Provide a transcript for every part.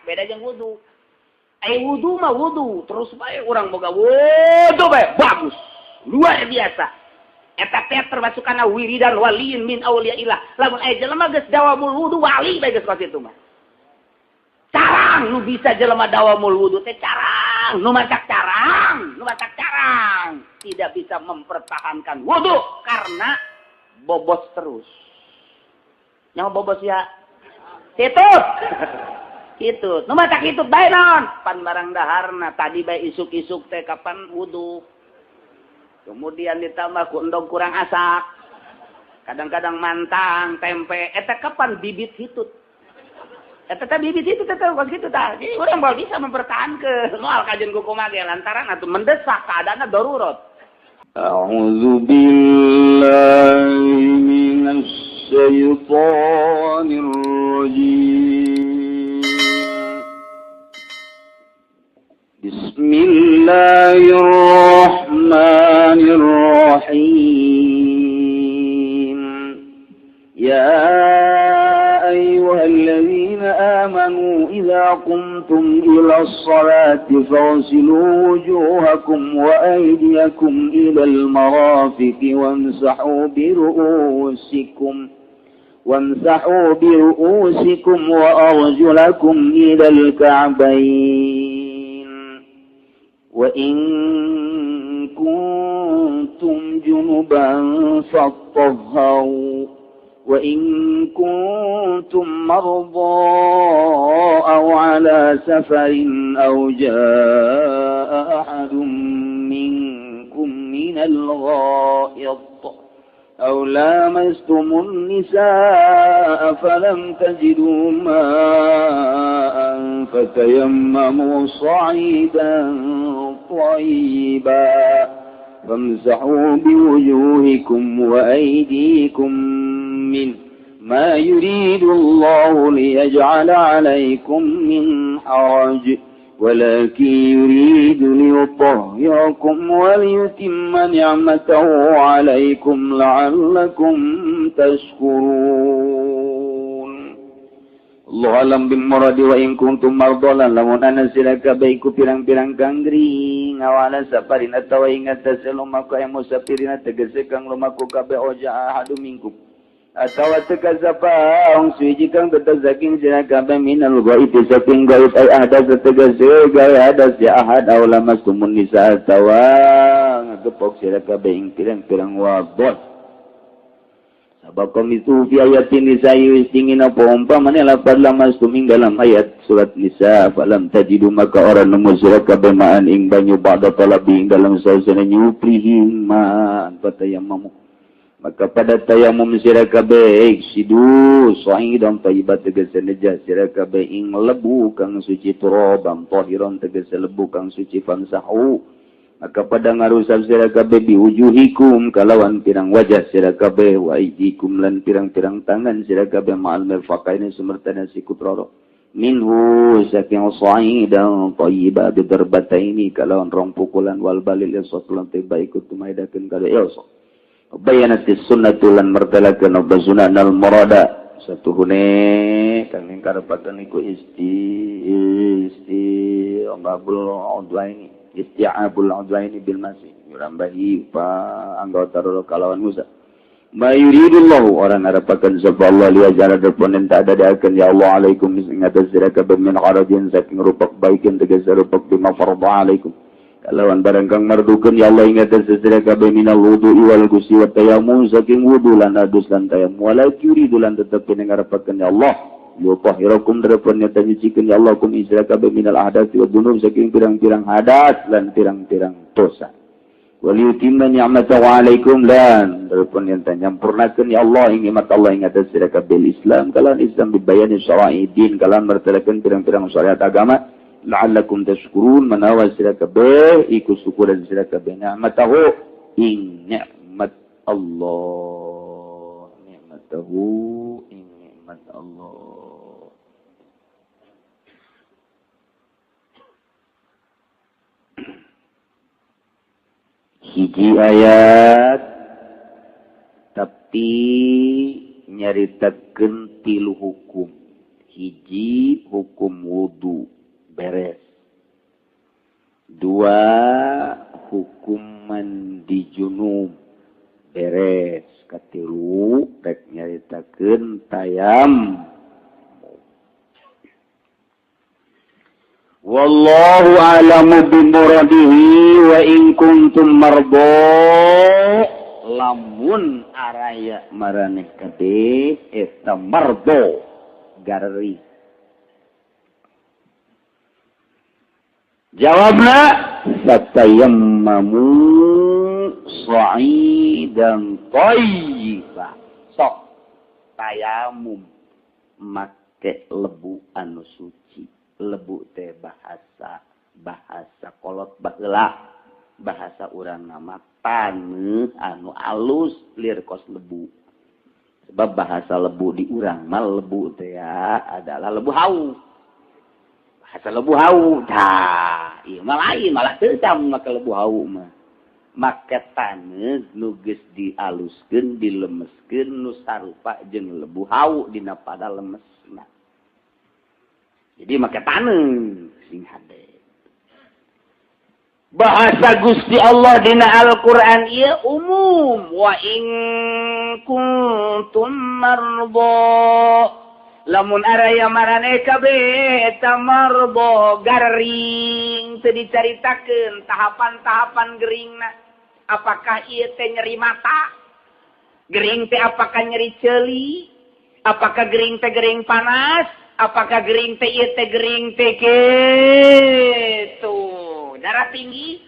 Beda jeung wudu. Ai wudu mah wudu, terus bae urang boga wudu bae bagus. Luar biasa. Eta teh termasuk kana wiridan waliyin min auliyaillah. Lamun aya jelema geus dawamul wudu, wali bae geus kos itu mah. Carang nu bisa jelema dawamul wudu teh carang, nu matak carang, nu matak carang tidak bisa mempertahankan wudu karena bobos terus. Nyawa bobos ya. Hitut. Hitut. Nu matak hitut bae naon? Pan barang daharna tadi bae isuk-isuk teh kapan wudu. Kemudian ditambah ku endog kurang asak. Kadang-kadang mantang, tempe, eta kapan bibit hitut. Eta teh bibit hitut eta kos kitu tah. Jadi urang moal bisa mempertahankeun moal kajeun ku kumaha ge lantaran atuh mendesak keadaanna darurat. A'udzu billahi minasy syaithanir rajim. Bismillahirrahmanirrahim. Ya ayyuhalladzina amanu idza qumtum ila sholati faghsilu wujuhakum wa aydiyakum ilal marafiqi wamsahu biru'usikum wa arjulakum ilal ka'bayn. Wa in kuntum junuban fatahharu wa in kuntum marda aw ala safarin aw jaa ahadun minkum minal gha'id aw lamastumun nisaa falam tajidu ma'an fatayammamu sa'idan tayyiban famsahu biwujuhikum wa aydikum min ma yuridu Allahu liyaj'ala 'alaykum min haraj walakin yuridu liyutahhirakum wa liyutimma ni'matahu 'alaykum la'allakum tashkurun. Allah alam bil muradi wa in kuntum mardalan lamun ana sira kabeh iku pirang-pirang kang gering awala safarin atawa ing atase lumaku aya musafirin tegese kang lumaku kabeh oja ahadu minkum atawa teka sapa ong suci kang tetep saking sira kabeh minal ghaib saking ghaib ay ahdas tegese gawe hadas ya ahad aw lamastumun nisa atawa ngegepok sira kabeh ing pirang-pirang wadon. Sabakom itu fi ayatin nisa wis dingin apa umpamane lapad lamastum ing dalam ayat surat nisa falam tajidu maka ora nemu sira kabeh maan ing banyu ba'da talabi ing dalam sausana nyuprihi ma'an fatayammamu maka pada tayamum sira kabeh sidu sa'idan thayyibat tegese neja sira kabeh ing lebu kang suci turaban tahiran tegese lebu kang suci famsahu maka pada ngarusap sira kabeh biwujuhikum kalawan pirang wajah sira kabeh wa aidikum lan pirang-pirang tangan sira kabeh ma'al mirfaqaini sumertana sikut roro minhu saking sa'idan thayyiba bidarbataini kalawan rong pukulan wal balil yasat lan tiba ikut tumaidakeun kada yasa bayanatis sunnatu lan martalakeun apa sunanal murada satuhune kang ing karepaken iku isti isti ngabul udwaini isti'abul udwaini bil masih yurambahi pa anggota roro kalawan Musa ma yuridullahu orang ngarepaken sapa Allah liya jala tak dadakeun ya Allah alaikum ing atas sira kabeh min harajin saking rupak baikin tegese rupak bima farada alaikum kalawan barang kang mardukeun ya Allah ing atas sira kabeh minal wudu'i wal ghusli wat tayammum saking wudu lan adus lan tayammum wala yuridu lan tetep ngarepaken ya Allah yutahhirakum darapun nyata nyucikeun ya Allah kum sira kabeh minal ahdats'i wad dzunub saking pirang-pirang hadas lan pirang-pirang dosa wal yutimma ni'matahu 'alaikum lan darapun nyata nyampurnakeun ya Allah ing nikmat Allah ing atas sira kabeh Islam kalawan Islam bibayani syara'i din kalawan martelakeun pirang-pirang syariat agama la'allakum tashkurun manawa sira kabeh iku syukuran sira kabeh ni'matahu ing nikmat Allah nikmatahu ing nikmat Allah. Hiji ayat tapi nyaritakeun tilu hukum. Hiji hukum wudu beres. Dua hukum mandi junub beres. Katilu rek nyaritakeun tayam. Wallahu a'lamu bimuradihi wa in kuntum mardo. Lamun araya maraneh kabeh eta mardo gareri. Jawabna fatayammamu sa'idan thayyiba. Sok tayamum make lebu anu suci. Lebu teh bahasa bahasa kolot baheula, bahasa urang nama taneuh anu alus lir kos lebu. Sebab bahasa lebu di urang mah lebu teh ya adalah lebu hau. Bahasa lebu hau tah ieu mah lain, malah teu sam make lebu hau mah. Make taneuh nu geus dialuskeun, dilemeskeun nu sarupa jeung lebu hau dina pada lemesna. Jadi make taneuh sing hade. Bahasa Gusti Allah dina Al-Qur'an ieu umum, wa in kuntum mardo. Lamun araya maraneh kabeh eta mardo garing teu dicaritakeun tahapan-tahapan geringna. Apakah ieu teh nyeri mata? Gering teh apakah nyeri ceuli? Apakah gering teh gering panas? Apakah gering teh ieu teh gering teh kitu darah tinggi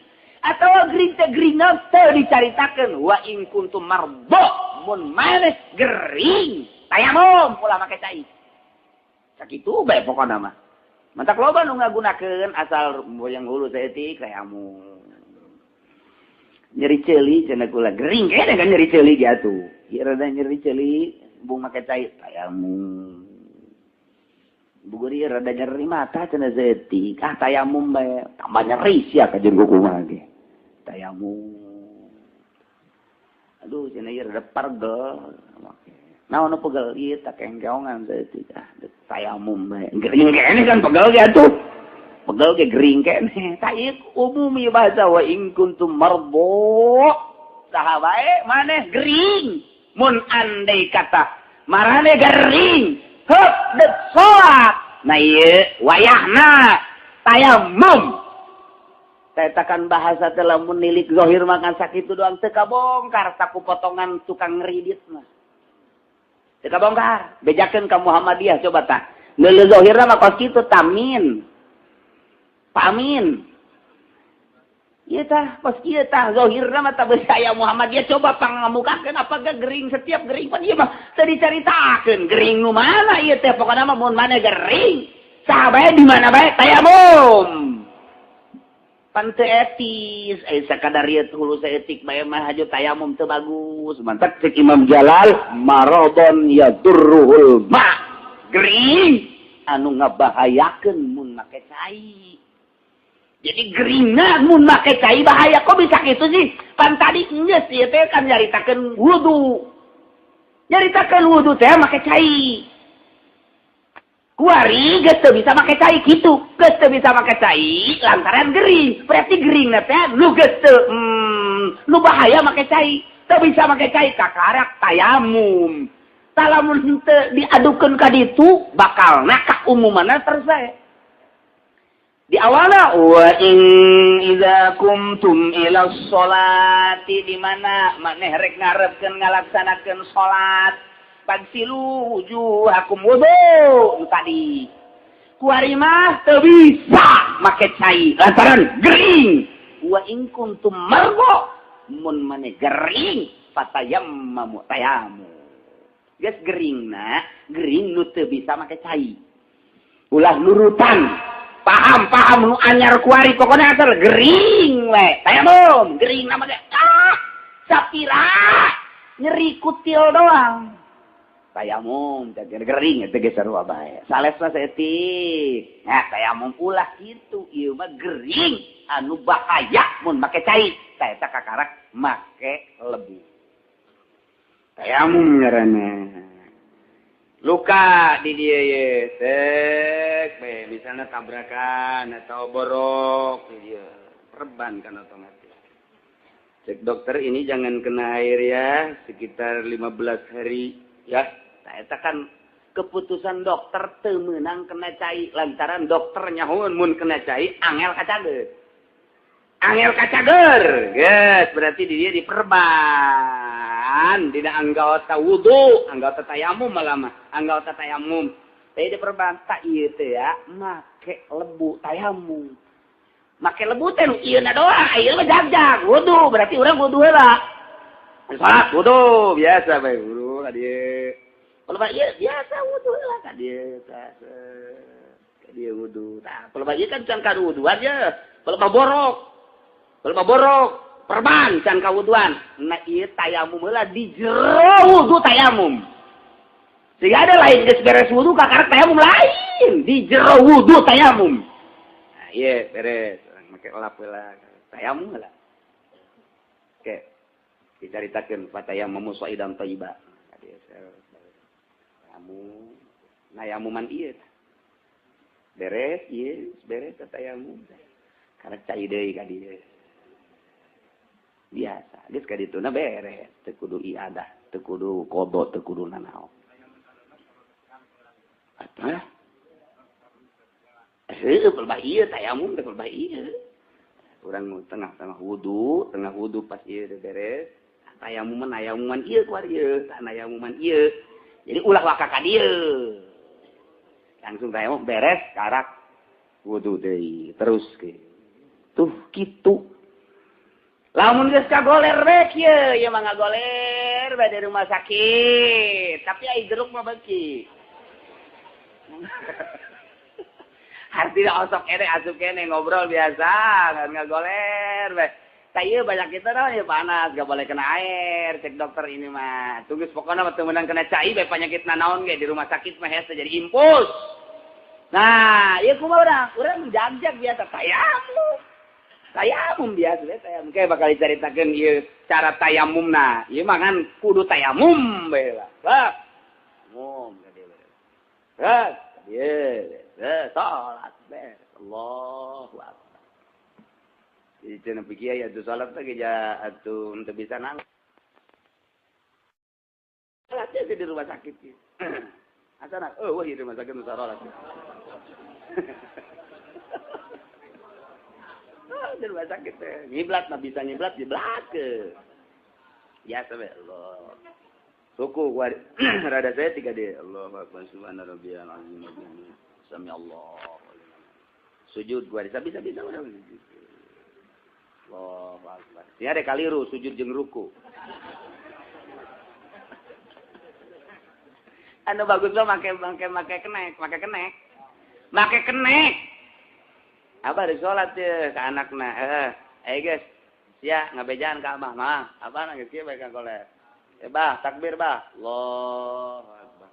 atau gering teh geringan teu dicaritakeun. Wa in kuntum mardo, mun maneh gering tayamum ulah make cai. Sakitu bae pokona mah. Mantak loba nu ngagunakeun asal boyang hulu saeutik tayamum. Nyeri ceuli cenah kula gering kene kan nyeri ceuli ge atuh. Ieu rada nyeri ceuli bung make cai tayamum. Bugur ieu rada nyeri mata cenah saeutik, ah tayamum bae tambah nyeri sia ka jeung kumaha ge. Tayamum. Aduh cenah ieu rada pargel. Naon nu pegel ieu tah kengkeongan saeutik, ah tayamum bae. Gering keneh kan pegel ge atuh. Pegel ge gering keneh. Tah ieu umum ieu bahasa wa in kuntum mardo. Saha bae maneh gering. Mun andai kata marane gering, heup deuk salat. Nah ieu wayahna tayamum. Tetakan bahasa teh lamun nilik zahir makan sakitu doang teu kabongkar saku potongan tukang ngeridit mah. Teu kabongkar. Bejakeun ka Muhammadiyah coba tah. Neuleuh zahirna mah kos kitu tamin. Pamin. Ieu tah kos kieu tah zahirna mah tah beus aya Muhammadiyah coba pangamukakeun apakah gering setiap gering pan ieu mah teu dicaritakeun gering nu mana ieu teh pokona mah mun mana gering saha bae di mana bae tayamum. Pan teu etis sakadar ieu hulu saeutik bae mah haju tayamum teu bagus. Mantak cek Imam Jalal maradon yadurruhul ma. Gering anu ngabahayakeun mun make cai. Jadi geringna mun make cai bahaya kok bisa kitu sih? Pan tadi geus ieu teh kan nyaritakeun wudu. Nyaritakeun wudu teh make cai. Kuari geus teu bisa make cai kitu. Geus teu bisa make cai lantaran gering. Berarti geringna teh nu geus teu nu bahaya make cai. Teu bisa make cai kakarak tayamum. Lamun teu diadukeun ka ditu bakalna ka umumanna terus bae. Di awalna wa in idza kumtum ila sholati, di mana maneh rek ngarepkeun ngalaksanakeun salat fagsilu wujuhakum wudu tadi. Kuari mah teu bisa make cai lantaran gering. Wa in kuntum margo, mun maneh gering fatayammamu tayamu. Geus geringna, gering nu teu bisa make cai. Ulah nurutan. Paham-paham nu anyar kuari pokona asal gering we. Tayamum, gering nama ge ah sapira nyeri kutil doang. Tayamum teh gering teh geus sarua bae. Salesna saeutik. Nah, tayamum ulah kitu ieu mah gering anu bahaya mun make cai. Tah eta kakarak make lebu. Tayamum ngaranna. Luka di dia ye, sek, be, misalnya tabrakan atau borok di dia, perban kan otomatis. Cek dokter ini jangan kena air ya, sekitar 15 hari ya. Nah, eta kan keputusan dokter teu meunang kena cai lantaran dokter nyahoeun mun kena cai angel kacager. Angel kacager, geus berarti di dia diperban. Tidak anggota wudu, anggota tayamum malah mah, anggota tayamum. Tapi diperban tak ieu teh ya, make lebu tayamum. Make lebu teh nu ieu na doang, ieu mah jagjag wudu, berarti urang wudu heula. Salat wudu biasa bae wudu ka dieu. Kalau mah ieu biasa wudu heula ka dieu ka dieu wudu. Tah, kalau mah ieu kan can ka wuduan ye. Kalau mah borok. Kalau mah borok perban can kawuduan. Nah ieu tayamum heula di jero wudu tayamum. Sehingga ada lain geus beres wudu kakarek tayamum lain di jero wudu tayamum. Nah ieu beres make lap heula tayamum heula. Oke. Dicaritakeun fatayammamu sha'idan thayyiba. Tayamum. Nayamuman ieu. Beres ieu beres tayamum. Karek cai deui ka dieu. Biasa geus ka dituna beres teu kudu iadah teu kudu qada teu kudu nanaon atuh heueuh pelbah ieu tayamum teh pelbah ieu urang tengah-tengah wudu pas ieu beres tayamuman ayamuman ieu keluar ieu tah ayamuman ieu jadi ulah waka ka dieu langsung tayamum beres karak wudu deui terus ke tuh kitu. Lamun geus kagoler we kieu, ieu mah ngagoler bae di rumah sakit, tapi ai jeruk mah beuki. Artinya osok kene asup kene ngobrol biasa, ngagoler bae. Tah ieu banyak kita naon ieu panas, gak boleh kena air, cek dokter ini mah. Tunggu pokona mah teu meunang kena cai bae penyakit nanaon ge di rumah sakit mah hese jadi impus. Nah, ieu kumaha urang? Urang jagjag biasa tayamum. Tayamum biasa we tayamum. Kayak bakal dicaritakeun ieu cara tayamumna. Ieu mah kan kudu tayamum bae lah. Bab. Mum ka dieu. Ras, ieu, salat beres. Allahu akbar. Jadi cenah kiai atuh salat teh ja atuh teu bisa nang. Salat teh di rumah sakit ieu. Asana eueuh di rumah sakit nu salat. Di rumah sakit teh ngiblat mah bisa ngiblat ngiblat ke biasa we Allah suku gua rada saya tiga D Allahu akbar subhana rabbiyal azim sami Allah sujud gua bisa bisa bisa udah Allahu akbar sia ada kaliru sujud jeung ruku anu bagus mah make make make kenek make kenek make kenek abah di sholat ya ke anakna guys sia ngabejaan ka abah mah abah nangis kieu bae ka koler bah takbir bah Allahu akbar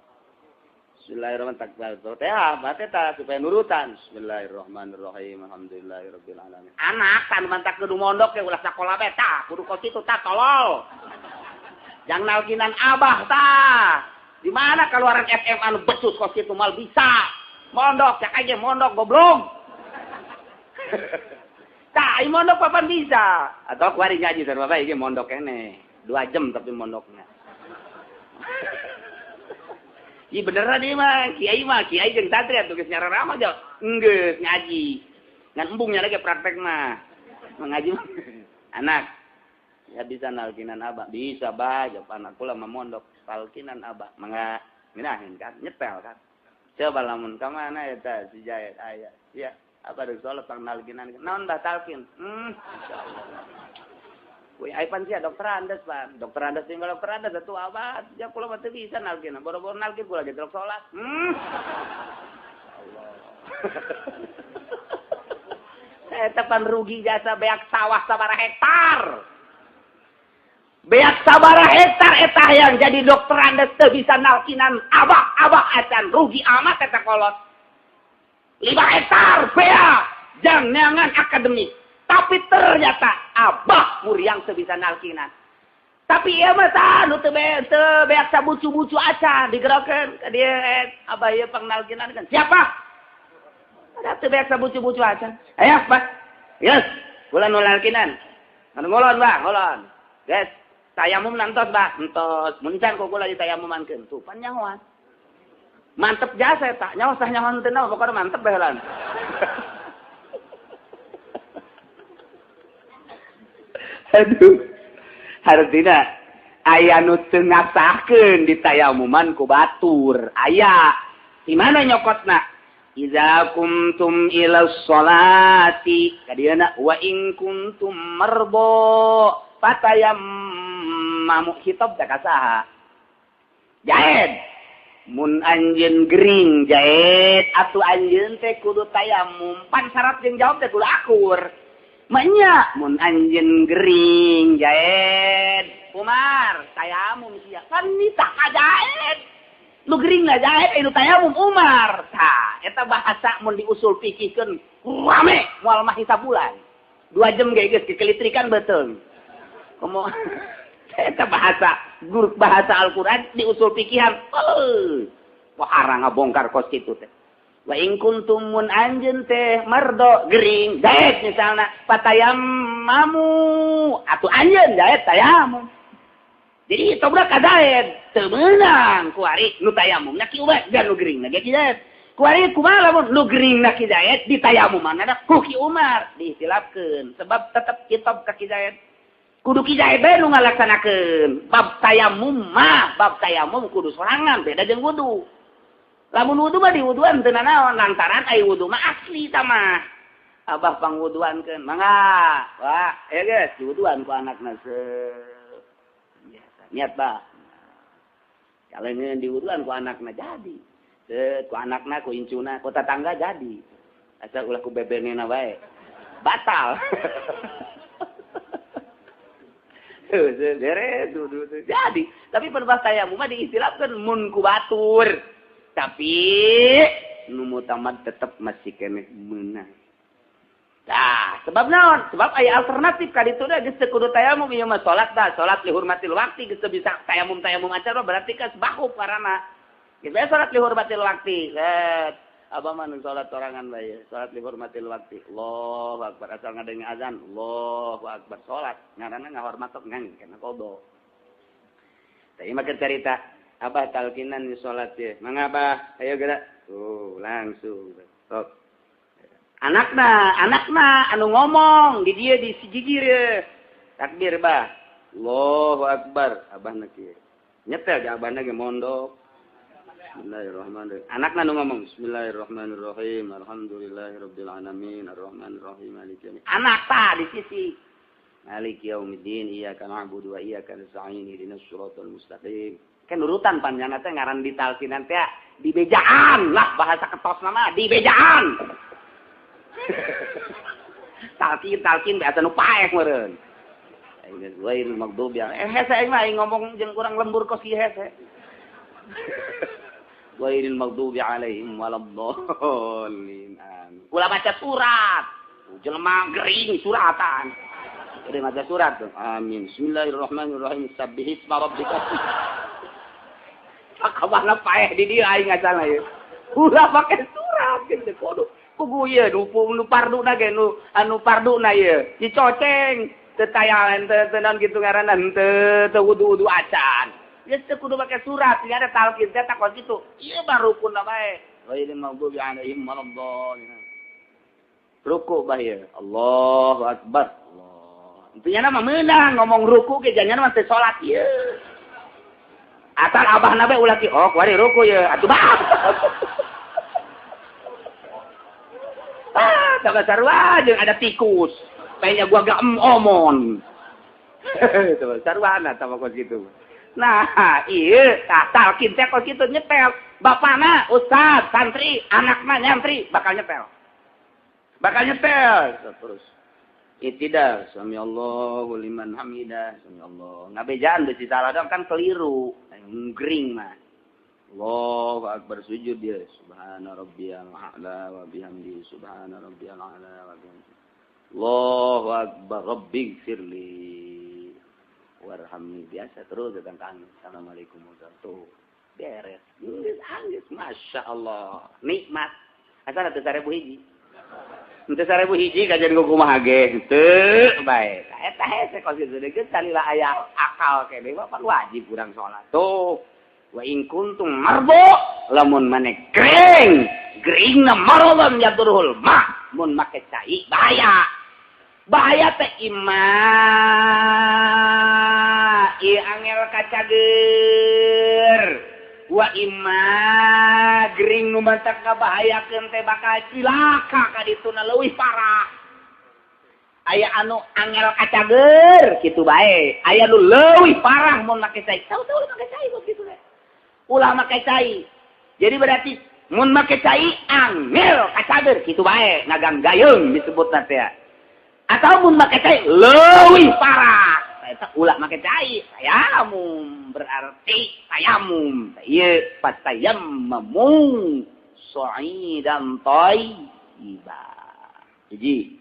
Bismillahirrahmanirrahim takbir teh abah teh tah supaya nurutan Bismillahirrahmanirrahim alhamdulillahirabbil alamin anak tan mantak kudu mondok ke ulah sakola bae tah kudu kos kitu tah tolol jang nalkinan abah tah di mana keluaran FM anu becus kos kitu mal bisa mondok cak aja mondok goblok. Tah, mondok papan bisa. Atau kuari ngaji sarua bae iki mondok kene. 2 jam tapi mondoknya. Ih beneran ieu mah, kiai jeung santri atuh geus nyararama aja. Enggeus ngaji. Ngan embungnya lagi praktek mah. Mengaji mah. Anak, ya bisa nalkinan abah. Bisa bah, jawab anak kula mah mondok talkinan abah. Mangga ngeunaheun kan, nyetel kan. Coba lamun ka mana eta si Jayat aya. Ya. Apa rek salat tang nalkinan naon bah talkin insyaallah kuy ai pan sia dokter andes pan dokter andes tinggal dokter andes atuh abah ja kula mah teu bisa nalkin boro-boro nalkin kula ge terus salat insyaallah eta pan rugi jasa beak sawah sabaraha hektar beak sabaraha hektar eta yang jadi dokter andes teu bisa nalkinan abah abah acan rugi amat eta kolot 5 hektar bea jang neangan akademik tapi ternyata abah muriang teu bisa nalkinan. Tapi ieu mah tah nu teu beak sabucu-bucu acan digerokeun ka dieu abah ieu pangnalkinan kan. Siapa? Ada teu beak sabucu-bucu acan. Ayo, Pak. Yes, kula nu nalkinan. Anu ngolon, Bah, ngolon. Guys, tayamum nantos, Bah. Entos. Mun can ku kula ditayamumankeun. Tuh pan nyahoan. Mantep jasa eta, nyaho sah nyaho teu naon pokona mantep bae heula. Aduh. Hartina aya nu teu ngasahkeun ditayamuman ku batur. Aya. Di mana nyokotna? Iza kuntum ila sholati kadieuna wa in kuntum marbo fatayammamu khitab teh ka saha? Jaed. Mun anjeun gering jaed atuh anjeun teh kudu tayamum. Pan syarat jeung jawab teh kudu akur. Manya mun anjeun gering jaed Umar tayamum sia kan nitah ka jaed. Nu gering lah jaed anu tayamum Umar. Tah eta bahasa mun diusul pikirkeun rame moal mah sabulan. 2 jam ge geus kekelitrikan beuteung. Komo eta bahasa guru bahasa Al-Qur'an diusul pikihan. Wah arang ngabongkar kos kitu teh. Wa in kuntum mun anjeun teh mardo gering jaed misalna patayammamu atuh anjeun jaed tayamum. Jadi tobra ka jaed teu meunang kuari nu tayamumna ki Umar dan nu geringna ge ki Jaed. Kuari kumaha lamun nu geringna ki Jaed ditayamumanna ku Ki Umar diistilahkeun sebab tetep kitab ka Ki Jaed. Kudu Ki Jaed bae nu ngalaksanakeun bab tayamum mah bab tayamum kudu sorangan beda jeung wudu. Lamun wudu mah diwuduan teu nanaon lantaran ai wudu mah asli tah mah. Abah pangwuduankeun mangga. Wah, aya geus diwuduan ku anakna biasa. Niat bah. Kaleungeun diwuduan ku anakna jadi. Teu ku anakna ku incuna ku tatangga jadi. Asal ulah ku bebenena bae. Batal. Beres, jadi. Tapi perbah tayamum mah diistilahkeun mun ku batur. Tapi nu mutamad tetep masih keneh meunang. Tah, sebab naon? Sebab aya alternatif ka ditu da geus teu kudu tayamum ieu mah salat dah, salat lihurmatil waqti geus teu bisa tayamum-tayamum acan mah berarti ka sebahub karana. Geus bae salat lihurmatil waqti. Set. Abah mah nu salat sorangan bae, salat lihurmatil waqti. Allahu akbar asal ngadenge azan, Allahu akbar salat. Ngaranna ngahormat tok ngan kana qada. Tah ieu mah carita abah talkinan di salat ye. Mangga abah, ayo geura. Tuh, langsung. Sok. Anakna anu ngomong di dieu di si gigir ye. Takbir bah. Allahu akbar, abahna kieu. Nyetel ge abahna ge mondok. Bismillahirrahmanirrahim. Anakna nu ngomong Bismillahirrahmanirrahim. Alhamdulillahirabbil alamin, arrahmanirrahim, maliki yaumiddin. Anak tah di sisi. Maliki yaumiddin, iyyaka na'budu wa iyyaka nasta'in, ihdinas siratal mustaqim. Kan urutan panjangna teh ngaran ditalkinan teh dibejaan lah bahasa ketosna mah dibejaan. Talkin biasa nu paeh meureun. Aing ghairil maghdubi alaihim. Hese aing mah aing ngomong jeung urang lembur kos ieu hese. Ghairil maghdubi alaihim waladdallin. Amin. Ulah baca surat. Jelema gering suratan. Udah maca surat tuh. Amin. Bismillahirrahmanirrahim. Sabbihisma rabbika. Kabana paeh di dieu aing asalna ieu. Ulah pake surat gitu kudu. Kugu ieu nu parduna ge nu anu parduna ieu. Dicoceng teu tayangan teu naon kitu ngaranna teu wudu-wudu acan. Geus teu kudu make surat, nya ada talqin teh takon kitu. Ieu mah rukunna bae. Ghairil maghdubi alaihim waladdallin. Ruku bah ieu. Allahu akbar. Allah. Intinya mah meunang ngomong ruku ge jangan mah teu salat ieu. Asal abahna bae ulah ki, oh kuari ruku ieu, atuh bah. Ah, tambah sarua jeung ada tikus. Kayaknya gua gak omon. Tambah sarwana tambah kos kitu. Nah, iya, tah talqin teh kos kitu nyetel. Bapana ustad, santri, anakna nyantri, bakal nyetel. Bakal nyetel terus. Itidal, sami Allahu liman hamidah, sami Allah. Ngabejaan beusi salah dong kan keliru. Gering mah. Allahu akbar sujud dia. Subhana rabbiyal a'la wa bihamdi subhana rabbiyal a'la wa bihamdi. Allahu akbar rabbighfirli. Warhamni biasa terus datang kang. Assalamualaikum warahmatullahi beres. Geus anggeus masyaallah. Nikmat. Asal teu 1000 hiji. Henteu 1000 hiji kajian kumaha ge henteu bae. Eta hese kos kitu geus salila aya akal keneh mah pan wajib urang salat. Tuh wa in kuntum marbo lamun maneh gering geringna marodon yadurul ma mun make cai bahaya. Bahaya teh ima ieu angel kacager. Wa imma gering nu mantak ngabahayakeun teh bakal cilaka ka dituna leuwih parah. Aya anu angel kacager kitu bae, aya nu leuwih parah mun make cai. Tahu-tahu make cai kok kitu teh. Ulah make cai. Jadi berarti mun make cai angel kacager kitu bae, ngagang gayung disebutna teh. Atau mun make cai leuwih parah. Eta ulah make cai, tayamum berarti tayamum. Ieu fatayammamu sha'idan thayyiba. Hiji.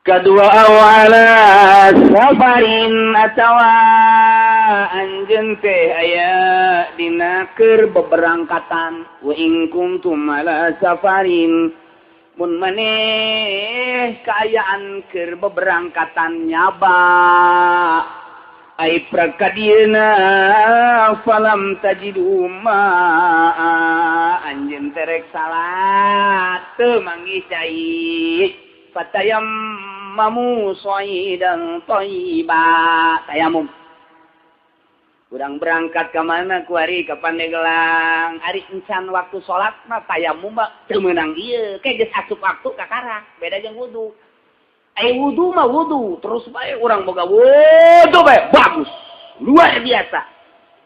Kedua awala safarin atawa anjeun teh aya dina keur beberangkatan wa in kuntum ala safarin mun maneh kaayaan keur beberangkatan nyaba ai prakadieuna falam tajidu ma anjeun terek salat teu manggih cai fatayammamu sha'idan thayyiba tayamum. Urang berangkat ka mana kuari ka Pandeglang ari encan waktu salat mah tayamum mah teu meunang ieu ke geus asup waktu kakara beda jeung wudu. Ai wudu mah wudu terus bae urang boga wudu bae bagus luar biasa.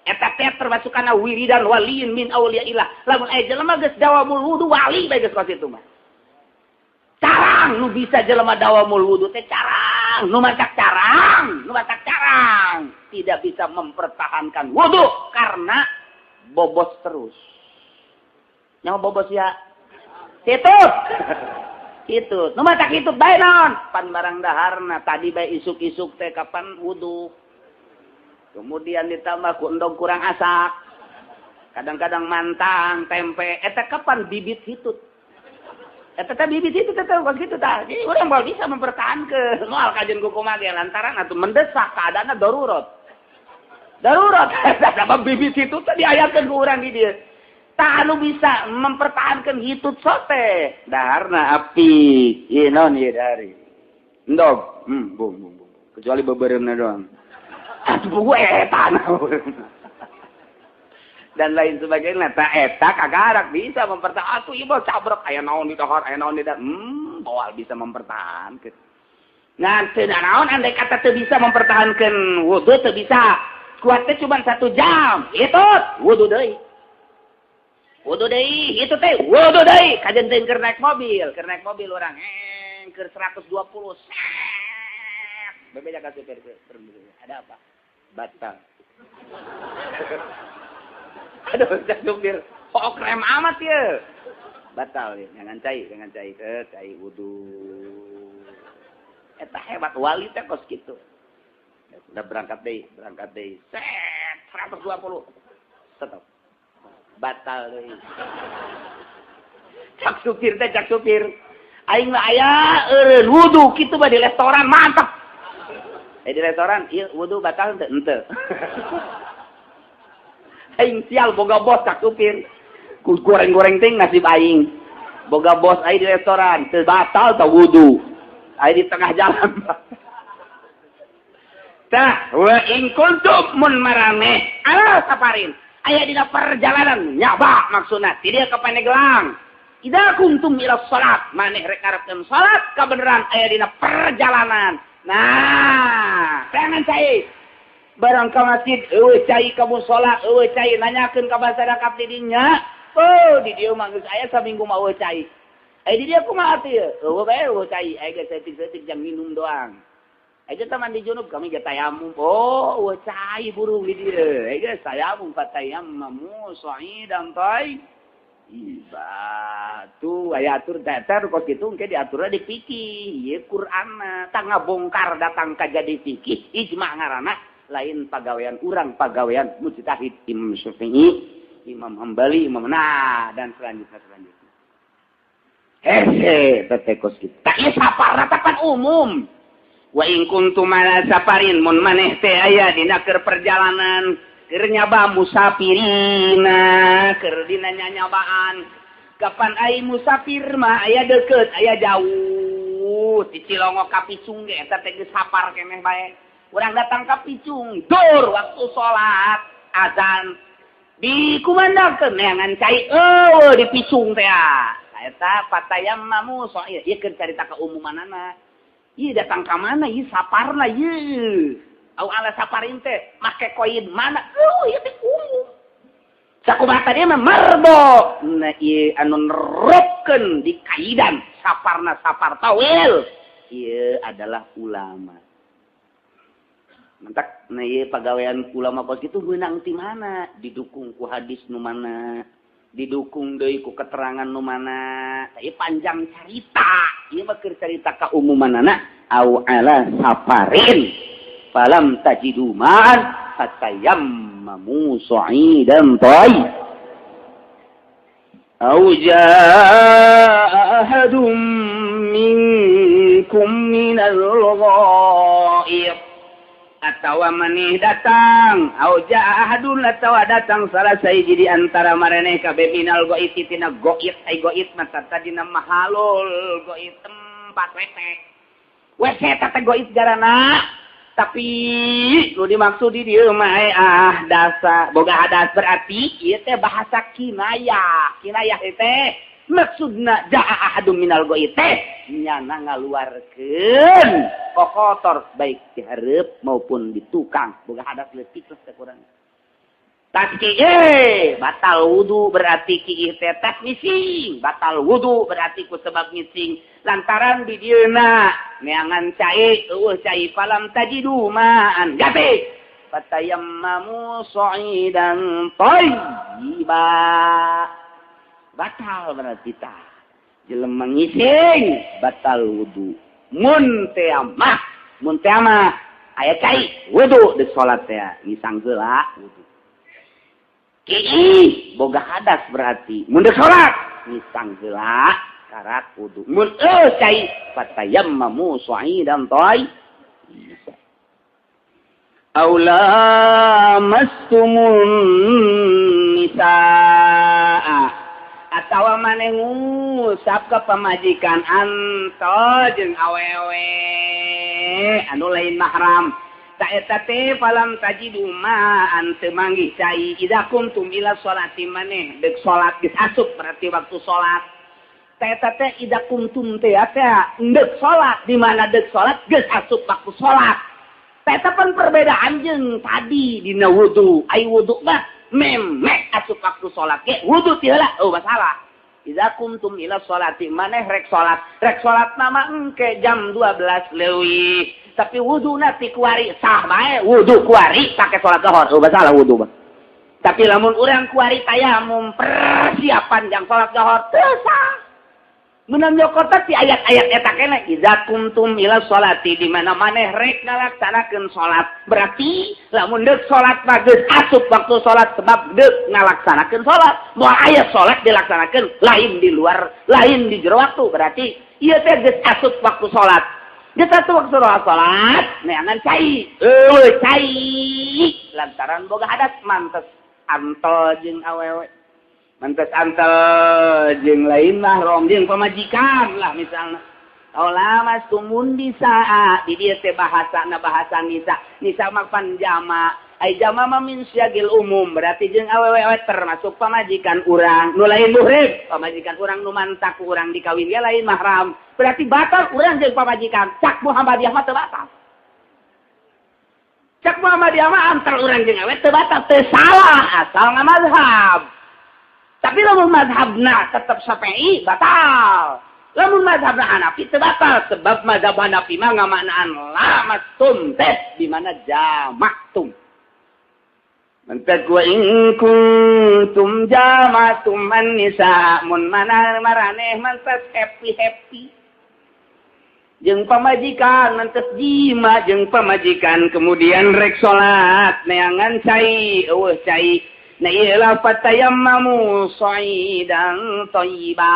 Eta teh termasuk kana wiridan waliin min auliyaillah. Lamun aya jelema geus dawamul wudu wali bae geus kos itu mah. Carang nu bisa jelema dawamul wudu teh carang, nu matak carang, nu matak carang. Tidak bisa mempertahankan wudu karena bobos terus. Nyawa bobos ya. Hitut. Hitut. Nu matak hitut bae naon? Pan barang daharna tadi bae isuk-isuk teh kapan wudu. Kemudian ditambah ku endog kurang asak. Kadang-kadang mantang, tempe, eta kapan bibit hitut. Eta teh bibit hitut eta kos kitu tah. Jadi urang moal bisa mempertahankeun moal kajeun ku kumaha ge lantaran atuh mendesak keadaanna darurat. Darurat eta bibit hitut teh diayakeun ku urang di dieu. Tah anu bisa mempertahankan hitut sote daharna api. Ieu naon ieu dari? Endog. Bung bung bung. Kecuali beubeuremna doang. Atuh buku eta dan lain sebagainya. Ta eta kagarak bisa mempertahankan. Atuh ieu mah cabrek aya naon di dahar, aya naon di dahar. Moal bisa mempertahankan. Ngan teu naon andai kata teu bisa mempertahankan wudu teu bisa. Kuatnya cuma 1 jam. Hitut wudu deui. Wudu deui, hitut teh wudu deui. Kajeun teh keur naik mobil, keur naik mobil urang keur 120. Set. Bebeja ka supir, ada apa? Batal. Aduh, supir, kok krem amat ya. Batal ya, jangan cai, cai wudu. Eta hebat wali teh kos kitu. Udah berangkat deui. Set 120. Stop. Batal deui. Cak supir teh, cak supir. Aing mah aya eureun wudu kitu mah di restoran mantap. Di restoran, ieu wudu batal henteu? Henteu. Aing sial boga bos cak supir. Ku goreng-goreng teh nasib aing. Boga bos aing di restoran, teu batal teu wudu. Aing di tengah jalan. Tah, wa in kuntum mun maraneh ala safarin. Aya dina perjalanan nyaba maksudna ti dieu ka Pandeglang. Idza kuntum ila salat, maneh rek ngarepkeun salat kabeneran aya dina perjalanan. Nah, jangan cai. Barang ka masjid eueuh cai ka musala, eueuh cai nanyakeun ka masyarakat di dinya. Oh, di dieu mah geus aya saminggu mah eueuh cai. Aya di dieu kumaha teh? Eueuh bae eueuh cai, aya geus saeutik-saeutik jang minum doang. Aya teh mandi junub kami ge tayamum. Oh, eueuh cai burung di dieu. Aya geus tayamum fatayammamu sha'idan thayyib. Iba tuh aya atur datar kos kitu engke diaturna di fikih ieu Qur'anna tah ngabongkar datang ka jadi fikih ijma ngaranna lain pagawean urang, pagawean mujtahid Imam Syafi'i, Imam Hambali, Imam nah dan selanjutnya selanjutnya. Hese teh kos kitu. Tah ieu saparna teh umum. Wa in kuntum ala safarin mun maneh teh aya dina keur perjalanan keur nyaba musafirina keur dina nyanyabaan. Kapan ai musafir mah aya deukeut aya jauh di Cilongok ka Picung ge eta teh geus sapar keneh bae. Urang datang ka Picung dur waktu salat azan dikumandangkeun neangan cai eueuh di Picung teh eta fatayammamu so ieu keur carita keumumanana. Ieu datang ka mana ieu saparna ieu au ala saparin teh make koin mana eueuh ieu teh umum. Sakumaha tadi mah marbo nah ieu anu nerapkeun di kaidan saparna sapar tawil ieu adalah ulama. Mantak nah ieu pagawean ulama kos kitu meunang ti mana didukung ku hadis nu mana didukung deui ku keterangan nu mana. Ieu panjang carita ieu mah keur carita kaumumanana au ala safarin falam tajidu ma'an fatayammamu sa'idan thayyib au jaa ahadum minkum minal ghaib atawa maneh datang au jaa ahadun atawa datang salah sahiji di antara maraneh kabeh minal ghaib tina ghaib ai ghaib mah tadina mahalul ghaib tempat WC WC teh ghaib garana tapi nu dimaksud di dieu mah ah dasa boga hadas berarti ieu teh bahasa kinayah kinayah teh maksudna jaa ahadun minal ghaib teh nyana ngaluarkeun kokotor baik di hareup maupun di tukang boga hadas leutik lah teh kurang tas kieu batal wudu berarti kieu teh tas ngising batal wudu berarti ku sebab ngising lantaran di dieuna neangan cai eueuh cai falam tajidu ma'an gabe fatayammamu sa'idan thayyiba batal berarti tah jelema ngising batal wudu mun teh mah aya cai wudu di salat teh ngisang heula wudu kiih boga hadas berarti mun deuk salat ngisang heula karak wudu mun eueuh cai fatayammamu sa'idan thayyib aw lamastumun nisaa atawa maneh ngusap ka pamajikan anto jeung awewe anu lain mahram ta eta teh falam tajidu ma'an teu manggih cai idza kuntum ila sholati maneh deuk salat geus asup berarti waktu salat ta eta teh idza kuntum teh teh deuk salat di mana deuk salat geus asup waktu salat ta eta pan perbedaan jeung tadi dina wudu ai wudu mah memek asup waktu salat ge wudu ti heula oh masalah idza kuntum ila sholati maneh rek salat mah engke jam 12 leuwih tapi wuduna ti kuari sah bae wudu kuari pake salat zuhur oh masalah wudu mah tapi lamun urang kuari tayamum persiapan jang salat zuhur teu sah meunang nyokota ti ayat-ayat eta keneh idza kuntum ila sholati di mana maneh rek ngalaksanakeun salat berarti lamun deuk salat mah geus asup waktu salat sebab deuk ngalaksanakeun salat moal aya salat dilaksanakeun lain di luar lain di jero waktu berarti ieu teh geus asup waktu salat geus asup waktu salat neangan cai eueuh cai lantaran boga hadas mantes antel jeung awewe mantes antel jeung lain mahram jeung pamajikan lah misalna aw lamastumun nisaa di dieu teh bahasana bahasa nisa nisa mah pan jama ai jama mah min syagil umum berarti jeung awewe termasuk pamajikan urang nu lain muhrim pamajikan urang nu mantak urang dikawin ge lain mahram berarti batal urang jeung pamajikan cak Muhammadiyah mah teu batal cak Muhammadiyah mah antar urang jeung awewe teu batal teu salah asal ngamazhab tapi lamun mazhabna tetep Syafi'i batal. Lamun mazhabna Hanafi teu batal sebab mazhab Hanafi mah ngamaknaan lamastum teh di mana jamaktum. Mentak wa in kuntum jama'tum an-nisa mun mana maraneh mantas happy-happy jeung pamajikan mantas jima jeung pamajikan kemudian rek salat neangan cai eueuh cai na ieu la fatayammamu sha'idan thayyiba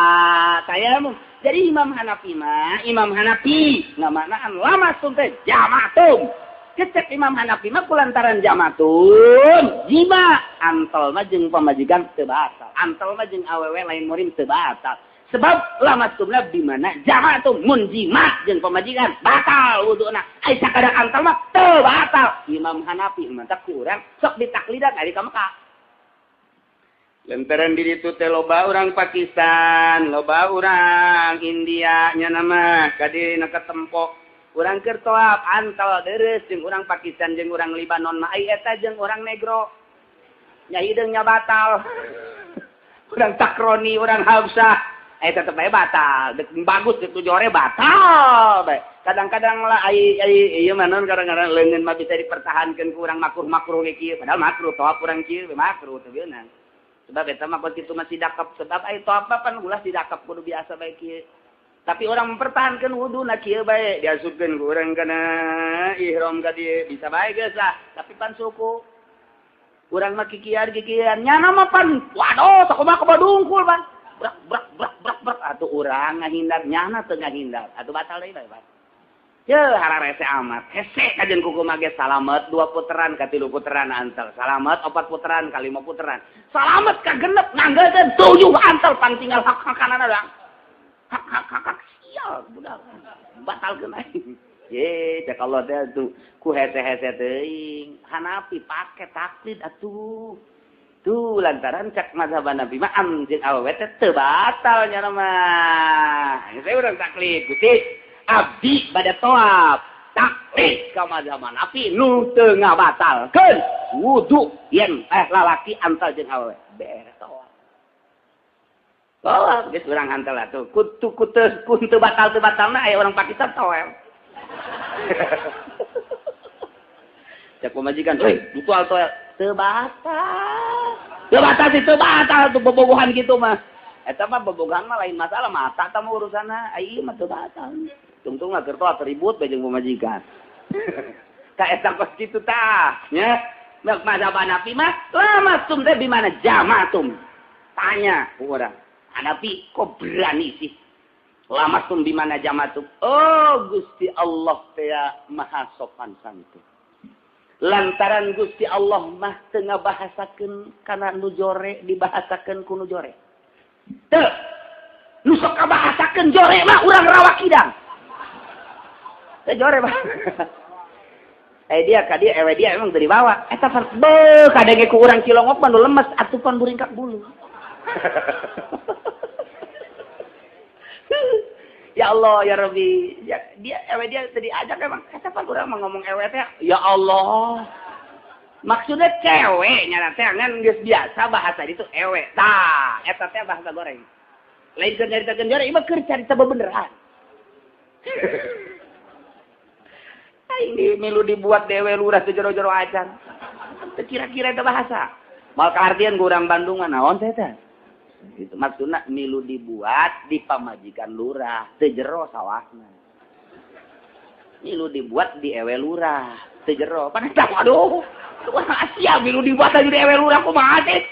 tayammum. Jadi Imam Hanafi mah Imam Hanafi ngamaknaan lamastum teh jama'tum. Kecek Imam Hanafi mah kulantaran jamatun jima antal mah jeung pamajikan teu batal, antal mah jeung awewe lain murim teu batal. Sebab lamastumna di mana jamatun mun jima jeung pamajikan batal wuduna. Ai sakadar antal mah teu batal. Imam Hanafi mantap ku urang sok ditaklidan ari ka Mekah. Lantaran di ditu teh loba urang Pakistan, loba urang India nya nama ka dirina katempo. Urang keur toap antal deres jeung urang Pakistan jeung urang Libanon mah ai eta jeung urang negro. Nya hideung nya batal. Urang Takroni, urang Habsah, eta tetep bae batal. Dek bagus kitu jore batal bae. Kadang-kadang lah ai ai ieu mah naon kadang-kadang leungeun mah bisa dipertahankeun ku urang makruh-makruh ge kieu, padahal makruh toap urang kieu we makruh teu beunang. Sebab eta mah kitu masih dakep, sebab ai toap mah pan ulah didakep kudu biasa bae kieu. Tapi orang mempertahankan wudu na kieu bae diasupkeun ku urang kana ihram ka dieu bisa bae geus lah, tapi pan suku urang mah kikian-kikian nyana mah pan waduh sakumaha kabadungkul pan brak brak brak brak brak atuh urang ngahindar nyana teu ngahindar atuh batal deui bae pan. Ye hararese amat hese kajeun kuku mah ge salamet 2 puteran ka 3 puteran antal salamet 4 puteran ka 5 puteran salamet ka genep nganggeun 7 antal pan tinggal hak-hakanana doang. Hak hak hak hak sial budak batal kena. Ye cek Allah teh atuh ku hese-hese teuing Hanafi pake taklid atuh. Tuh lantaran cek mazhab Hanafi mah am jeung awewe teh teu batal nya mah. Saya urang taklid Gusti abdi bade toab taklid ka mazhab Hanafi nu teu ngabatalkeun wudu yen lalaki antal jeung awewe beres toab. Oh, geus urang antal atuh. Kutu kutu teu batal-batalna aya orang Pakistan toel. Cek pamajikan, "Euy, dutual toel." Teu batal. Teu batal sih, teu batal tuh bobogohan kitu mah. Eta mah bobogohan mah lain masalah, mata tah mah urusanna. Ai ieu mah teu batal. Tungtung mah keur toel ribut bae jeung pamajikan. Ka eta kos kitu tah, nya. Mazhab Hanafi mah lamastum teh di mana jamatum. Tanya ku urang. Hanafi kok berani sih lamastum di mana jamatum? Oh Gusti Allah teh maha sopan santun. Lantaran Gusti Allah mah teu ngabahasakeun kana nu jore dibahasakeun ku nu jore. Teu nu sok kabahasakeun jore mah urang rawa kidang. Teu jore mah. Dia ka dia ewe dia emang teu dibawa. Eta beuh kadenge ku urang Cilongok mah nu lemes atuh pan buringkak bulu. Ya Allah ya Rabbi, ya, dia ewe dia tadi ajak emang kata pan urang mah ngomong ewe teh ya Allah. Maksudnya cewek nya teh ngan geus biasa bahasa itu ewe. Tah, eta teh bahasa goreng. Lain keur nyaritakeun jore, ieu mah keur carita bebeneran. Aing di milu dibuat dewe lurah teu jero-jero acan. Teu kira-kira eta bahasa. Mal kaartian ku urang Bandung mah naon teh teh. Itu maksudna milu dibuat di pamajikan lurah teu jero sawahna. Milu dibuat di ewe lurah teu jero. Pan eta waduh, urang Asia milu dibuat di ewe lurah kumaha teh?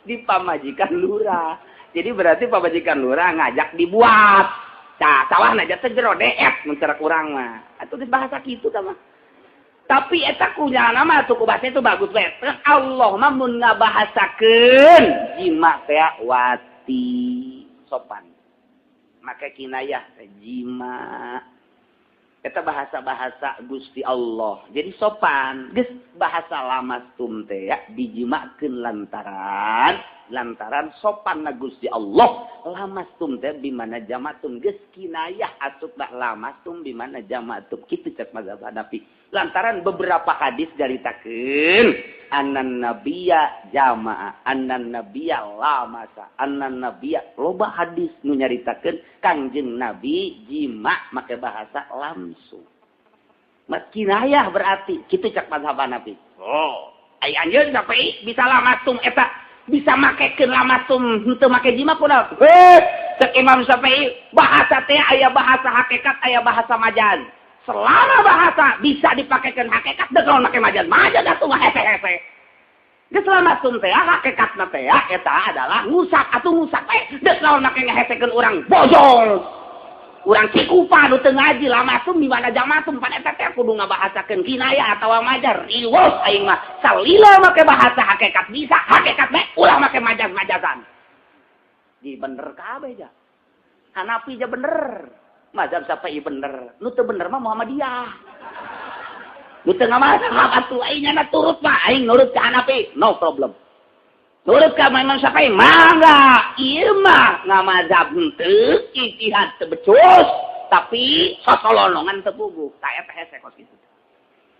Di pamajikan lurah. Jadi berarti pamajikan lurah ngajak dibuat. Tah sawahna teu jero deet mun cara urang mah. Atuh geus bahasa kitu tah mah. Tapi eta kunyana mah tuh bahasa itu bagus bae. Allah mah mun ngabahasakeun jima teh wati sopan. Maka kinayah jima. Eta bahasa-bahasa Gusti Allah. Jadi sopan. Geus bahasa lamastum teh ya dijimakeun lantaran sopan na Gusti Allah. Lamastum teh bimana jamatum geus kinayah asup bah lamastum bimana jamatum. Kitu cek mazhab Hanafi. Lantaran beberapa hadis caritakeun annan nabiyya jamaah, annan nabiyya lamasa, annan nabiyya loba hadis nu nyaritakeun Kangjeng Nabi jima make bahasa lamsu. Kinayah berarti kitu cek mazhab Hanafi. Oh, ai anjeun sampai bisa lamastum eta bisa makekeun lamastum henteu make jima kunaon? Eh, cek Imam Syafi'i bahasa teh aya bahasa hakikat, aya bahasa majaz. Selama bahasa bisa dipakekeun hakikat, deuk naon make majaz? Majaz atuh mah hese-hese. Geus lamastum teh hakikatna teh eta adalah ngusak atuh ngusak teh deuk naon make ngahesekeun urang bojol. Urang Cikupa nu teu ngaji lamastum di mana jamatum pan eta teh kudu ngabahasakeun kinaya atawa majaz. Riweuh aing mah salila make bahasa hakikat bisa hakikat bae ulah make majaz-majazan. Di bener kabeh ja. Hanafi ja bener. Mazhab Syafi'i bener. Nu teu bener mah Muhammadiyah. Nu teu ngamazhab atuh aing nya turut mah aing nurut ka Hanafi, no problem. Nurut ka Imam Syafi'i mangga. Ieu mah ngamazhab henteu, ijtihad teu becus, tapi sosolonongan teu puguh. Tah eta hese kos kitu.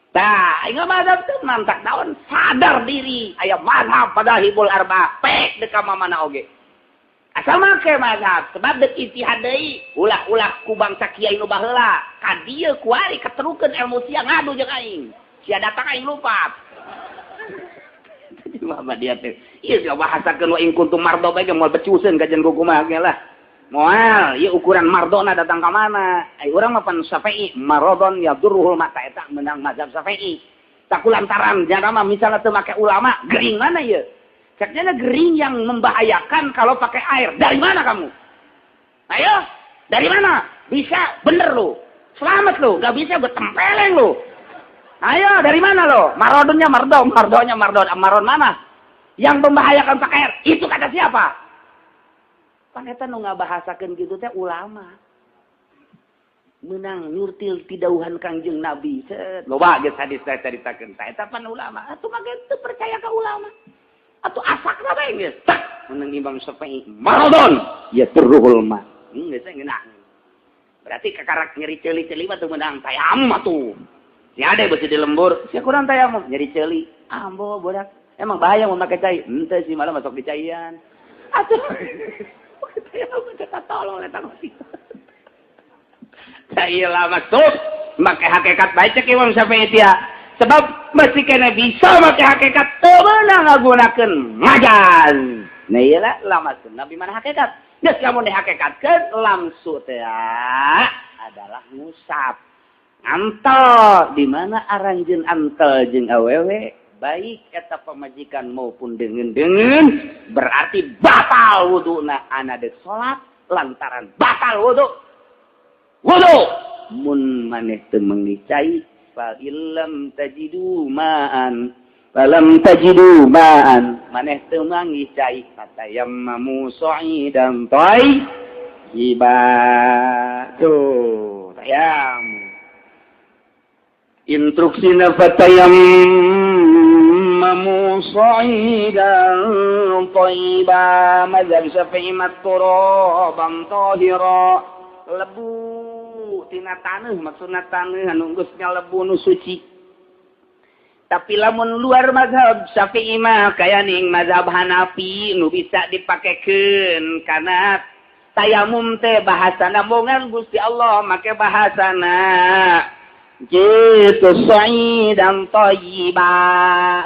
Tah, aing mazhab teu mantak daun sadar diri aya mazhab madzahibul arba, pek deuk ka mana oge. Asal make mazhab, sebab deuk ijtihad deui, ulah-ulah ku bangsa kiai nu baheula, ka dieu kuari keterukeun ilmu sia ngadu jeung aing. Sia datang aing lupat. Muhammadiyah teh. Ieu geus bahasakeun wa in kuntum mardo bae moal becuseun kajian ku kumaha ge lah. Moal, ieu ukuran mardona datang ka mana? Ai urang mah pan Syafi'i, maradon yadurruhul mata eta menang mazhab Syafi'i. Tak lantaran jana mah misalnya teu make ulama, gering mana ieu? Ceknya gering yang membahayakan kalau pakai air. Dari mana kamu? Ayo, dari mana? Bisa, bener lu. Selamat lu, gak bisa gue tempeleng lu. Ayo, dari mana lo? Marodonnya mardo, mardonya mardon, maron mana? Yang membahayakan pakai air, itu kata siapa? Pan eta nu ngabahasakeun kitu teh ulama. Menang nyurtil tidauhan Kangjeng Nabi. Set, loba geus hadis teh caritakeun. Tah eta pan ulama. Atuh mah teu percaya ka ulama. Atuh asakna bae geus. Tak menang Imam Syafi'i. Maradon ya turruhul ma. Geus ngeunah. Berarti kakarak nyeri ceuli-ceuli mah teu meunang tayamum atuh. Si ade beusi di lembur, sia kurang tayamum nyeri ceuli. Ambo bodak. Emang bahaya mau make cai? Henteu sih malah masuk di caian. Atuh. Tayamum teh tolong eta mah. Cai lah masuk make hakikat bae cek Imam Syafi'i tia. Sebab masih kena bisa make hakikat teu meunang ngagunakeun majaz. Nah ieu lah lamasuk nabi mana hakikat. Geus lamun dihakikatkeun lamsu teh adalah ngusap. Antel di mana aranjeun antel jeung awewe baik eta pamajikan maupun deungeun-deungeun berarti batal wuduna ana deuk salat lantaran batal wudu. Wudu mun maneh teu meungi cai fa illam tajidu ma'an falam tajidu ma'an maneh teu manggih cai fatayammamu sha'idan thayyiba. Tuh tayamum instruksina fatayammamu sha'idan thayyiba mazhab Syafi'i turaban tahira lebu tina taneuh maksudna taneuh anu geus nyalebu nu suci. Tapi lamun luar mazhab Syafi'i mah kaya ning mazhab Hanafi nu bisa dipakekeun kana tayamum teh bahasana bongan Gusti Allah make bahasana gitu sha'idan thayyiba.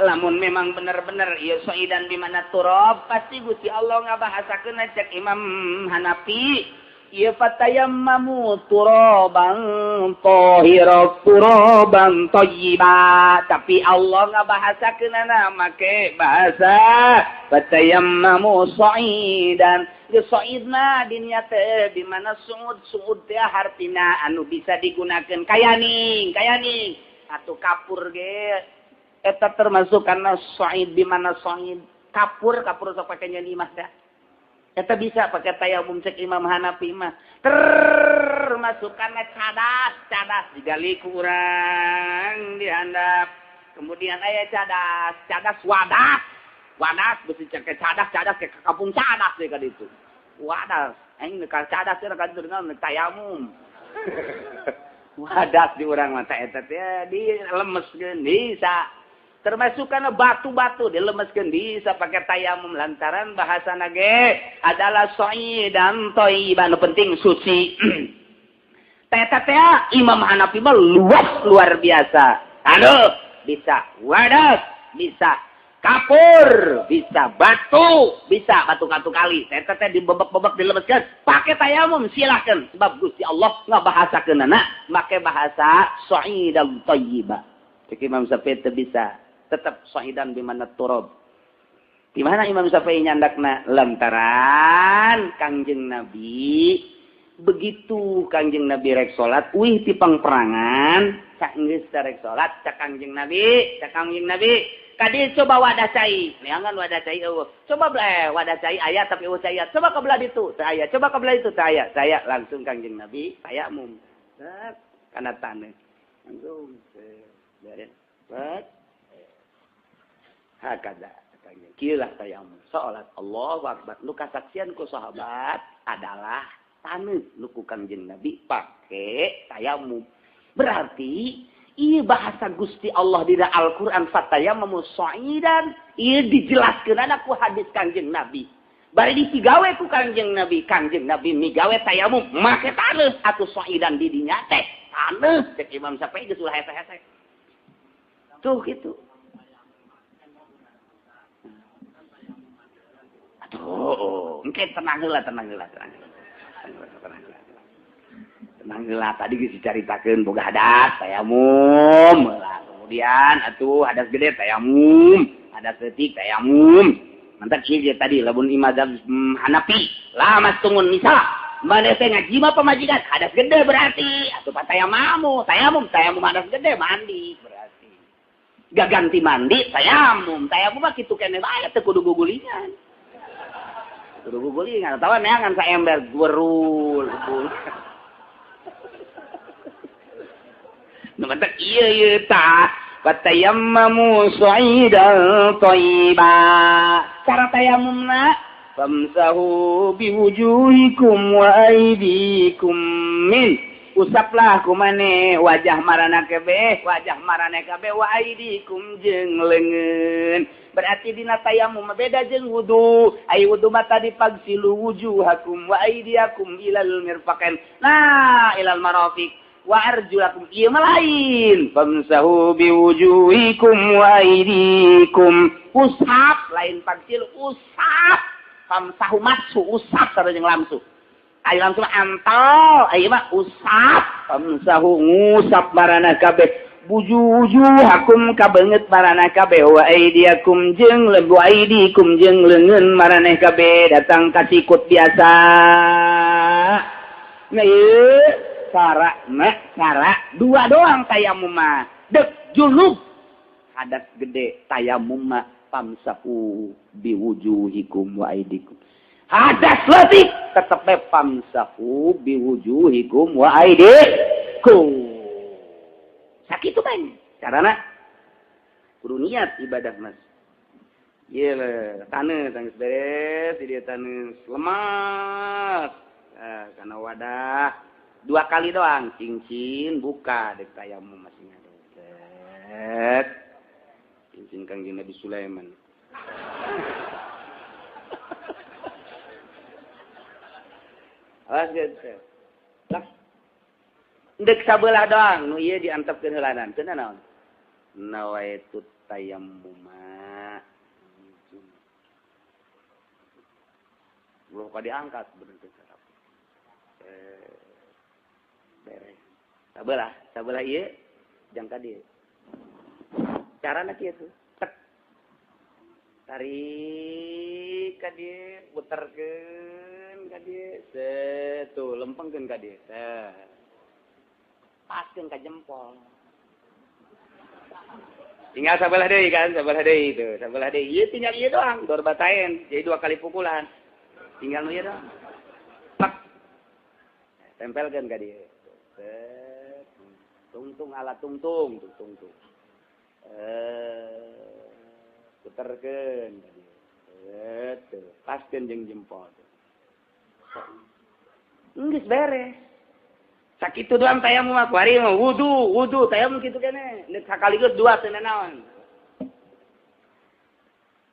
Lamun memang bener-bener ieu sha'idan di mana turab pasti Gusti Allah ngabahasakeun cek Imam Hanafi ieu fatayammamu turaban tahira turaban thayyiba. Tapi Allah ngabahasakeunana make bahasa fatayammamu sha'idan. Sa'id mah dinya teh di mana suud suud teh hartina anu bisa digunakeun kayaning kayaning atuh kapur ge eta termasuk karena sa'id di mana sa'id kapur kapur sok pake nyeun imah teh eta bisa pake tayamum cek Imam Hanafi mah termasuk karena cadas cadas digali ku urang dihandap kemudian aya cadas cadas wadas wadas beusi cek cadas cadas ke kampung cadas deui ka ditu wadas aing nu cadas teh ka ditu dengan tayamum wadas di urang mah eta teh dilemeskeun bisa termasuk karena batu-batu dilemeskeun bisa pakai tayamum lantaran bahasana ge adalah sha'idan thayyiban penting suci. Teh teh Imam Hanafi mah luas luar biasa. Aduh bisa wadas, bisa kapur, bisa batu, bisa batu-batu kali. Eta teh dibebek-bebek dilebetkeun, pake tayamum silakan. Sebab Gusti Allah ngabahasakeunana make bahasa sha'idan thayyiba. Cek Imam Syafi'i teu bisa, tetap sha'idan bimana turab. Di mana Imam Syafi'i nyandakna lantaran Kangjeng Nabi begitu Kangjeng Nabi rek salat uih ti pangperangan cak geus rek salat cak Kangjeng Nabi, cak Kangjeng Nabi kadi coba wadah cai, neangan wadah cai eueuh. Coba wadah cai aya tapi eueuh cai. Coba ke belah ditu, teu aya. Coba ke belah itu teu aya. Saya langsung Kangjeng Nabi tayamum. Set kana taneuh. Langsung beres. Set. Hakada. Kieu lah tayamum. Salat Allahu Akbar. Nu kasaksian ku sahabat adalah taneuh nu ku Kangjeng Nabi pake tayamum. Berarti iya bahasa Gusti Allah di Al-Qur'an fatayammamu sha'idan, ieu dijelaskeun ku hadis Kangjeng Nabi. Bari disigawe ku Kangjeng Nabi, Kangjeng Nabi migawe tayamum make taneuh atuh sha'idan di dinya teh taneuh cek Imam Syafi'i geus ulah hese-hese. Tuh kitu. Atuh, engke tenang heula, tenang heula, tenang heula. Tenang heula tadi geus dicaritakeun boga hadas tayamum heula. Kemudian atuh hadas gede tayamum, hadas leutik tayamum. Mantap ieu tadi lamun mazhab Hanafi, lamastungun nisa. Maneh teh ngajima pamajikan hadas gede berarti atuh tayamum, tayamum, tayamum hadas gede mandi berarti. Gak ganti mandi tayamum, tayamum mah kitu keneh bae teu kudu gugulingan. Kudu gugulingan atawa neangan saember gwerul. Nu matak ieu ieu tah fatayammamu sha'idan thayyiba. Cara tayamumna famsahu biwujuhikum wa aydikum min. Usaplah kumane wajah marana kabeh, wajah marane kabeh wa aydikum jeung leungeun. Berarti dina tayamum beda jeung wudu. Ai wudu mah tadi pagsilu wujuhakum wa aydiyakum ilal mirfaqain. Nah, ilal marafiq. Wa arjulakum ieu mah lain. Famsahu biwujuhikum wa aydikum. Usap lain pagsil usap. Famsahu matsu usap sareng jeung lamsu. Ayo langsung antal, ayo mah usap. Famsahu ngusap marana kabeh. Bujujuhakum kabeungeut marana kabeh wa aydiyakum jeung lebu aydikum jeung leungeun maraneh kabeh datang ka sikut biasa. Nah ieu cara mah cara dua doang tayamum mah. Dek junub hadas gede tayamum mah famsahu biwujuhikum wa aydikum. Hadas leutik tetep bae famsahu biwujuhikum wa aydikum. Sakitu bae carana kudu niat ibadah mas. Ieu taneuh tangis beres di dieu taneuh lemas. Nah, kana wadah dua kali doang cincin buka dek tayamum masih ngadek. Cincin Kangjeng Nabi Sulaiman. Awas gitu. Lah. Ndek sabelah doang nu ieu diantepkeun heulanan. Teu naon? Nawaitu tayammuma. Belum ka diangkat bener teu sarap. Beres. Sabelah, sabelah ieu jangka dieu. Carana kieu tuh. Tek. Tarik ka dieu, puterkeun ka dieu. Set tuh lempengkeun ka dieu. Set. Paskeun ka jempol. Tinggal sabelah deui kan, sabelah deui tuh, sabelah deui. Ieu tinggal ieu doang, dor bataen. Jadi dua kali pukulan. Tinggal nu ieu doang. Plek. Tempelkeun ka dieu. Set. Tungtung alat tungtung, tuh tungtung. Puterkeun ka dieu. Set, tuh. Paskeun jeung jempol. Geus beres. Sakitu doang tayamum mah kuari mah wudu, wudu tayamum kitu keneh. Neuk sakaligus dua teu nanaon.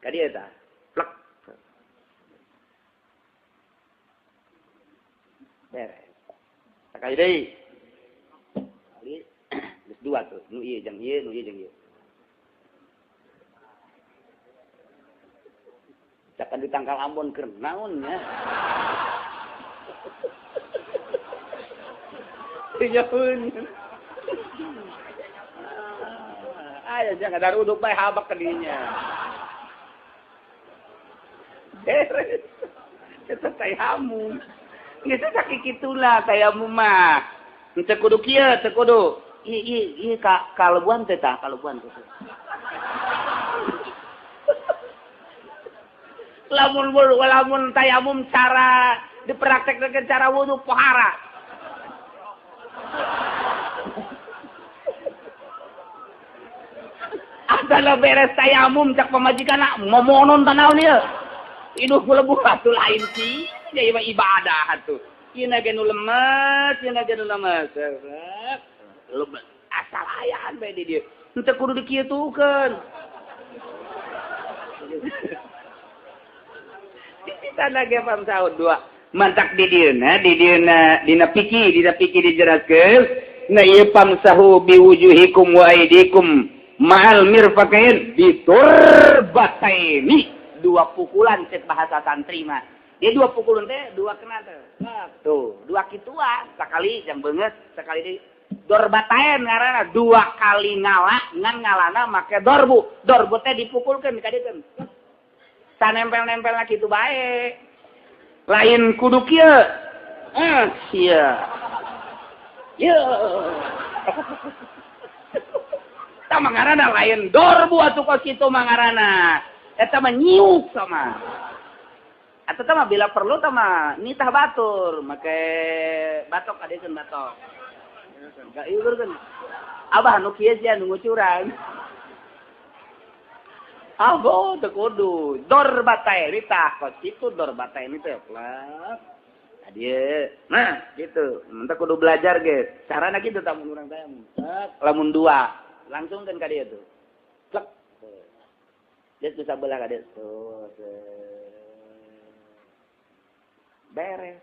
Ka dieu tah. Plek. Beres. Sakali deui. Kali geus dua tuh, nu ieu jeung ieu, nu ieu jeung ieu. Cakan di tangkal Ambon keur naon nya. Tinyaun. Aya jangan daruduk bae habak ka dinya. Beres. Eta tayamum. Geus sakikitulah tayamum mah. Teu kudu kieu, teu kudu. Ieu ka kalebuan teh tah, kalebuan teh. Lamun lamun tayamum cara dipraktekkeun cara wudu pohara. Asal beres tayamum cak pamajikan momonon tanaon ieu. Iduh kulebuh atuh lain sih, ieu mah ibadah atuh. Ieu ge nu lemes, ieu ge nu lemes. Asal ayaan bae di dieu. Henteu kudu dikitukeun. Tanda ge pamsaud dua. Mantak di dieuna, di dieuna dina pikir dijelaskeun. Na ieu pamsahu biwujuhikum wa aidikum ma'al mirfaqain biturbataini. Dua pukulan cek bahasa santri mah. Dia dua pukulan teh, dua kena teh. Tuh, dua kituan, sekali jang beungeut, sekali deui. Dorbatain ngaranna dua kali ngala, ngan ngalana make dorbu. Dorbu teh dipukulkeun ka dieu. Sanempel-nempelna kitu bae. Lain kudu kieu. Sia. Ye. Tah mangaranna lain dorbu atuh kos kitu mangaranna. Eta mah nyiuk sama. Atau tah mah bila perlu tah mah nitah batur make batok adekeun batok. Gak iurkeun. Abah nu kieu sia nu ngucuran. Abo teu kudu dorbatai nitah kos kitu dorbatai teh plak. Dieu. Nah, gitu. Mun kudu belajar ge. Carana kitu tah mun urang teh. Lamun dua, langsung kan ka dieu tuh. Plek. Dia tuh sabelah ka dieu. Tuh. Beres.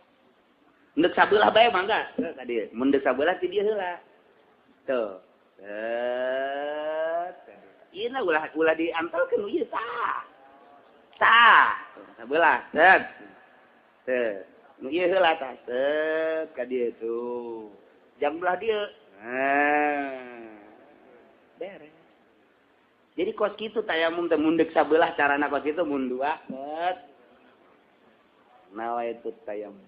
Mun sabelah bae mangga ka dieu. Mun sabelah ti dieu heula. Tuh. Set. Ieu na ulah ulah diantelkeun ieu tah. Tah, sabelah. Set. Tuh. Nu ieu heula tah. Set ka dieu tuh. Jam belah dieu. Nah. Beres. Jadi kos kitu tayamum teh mun deuk sabelah carana kos kitu mun dua. Set. Nawa itu tayamum.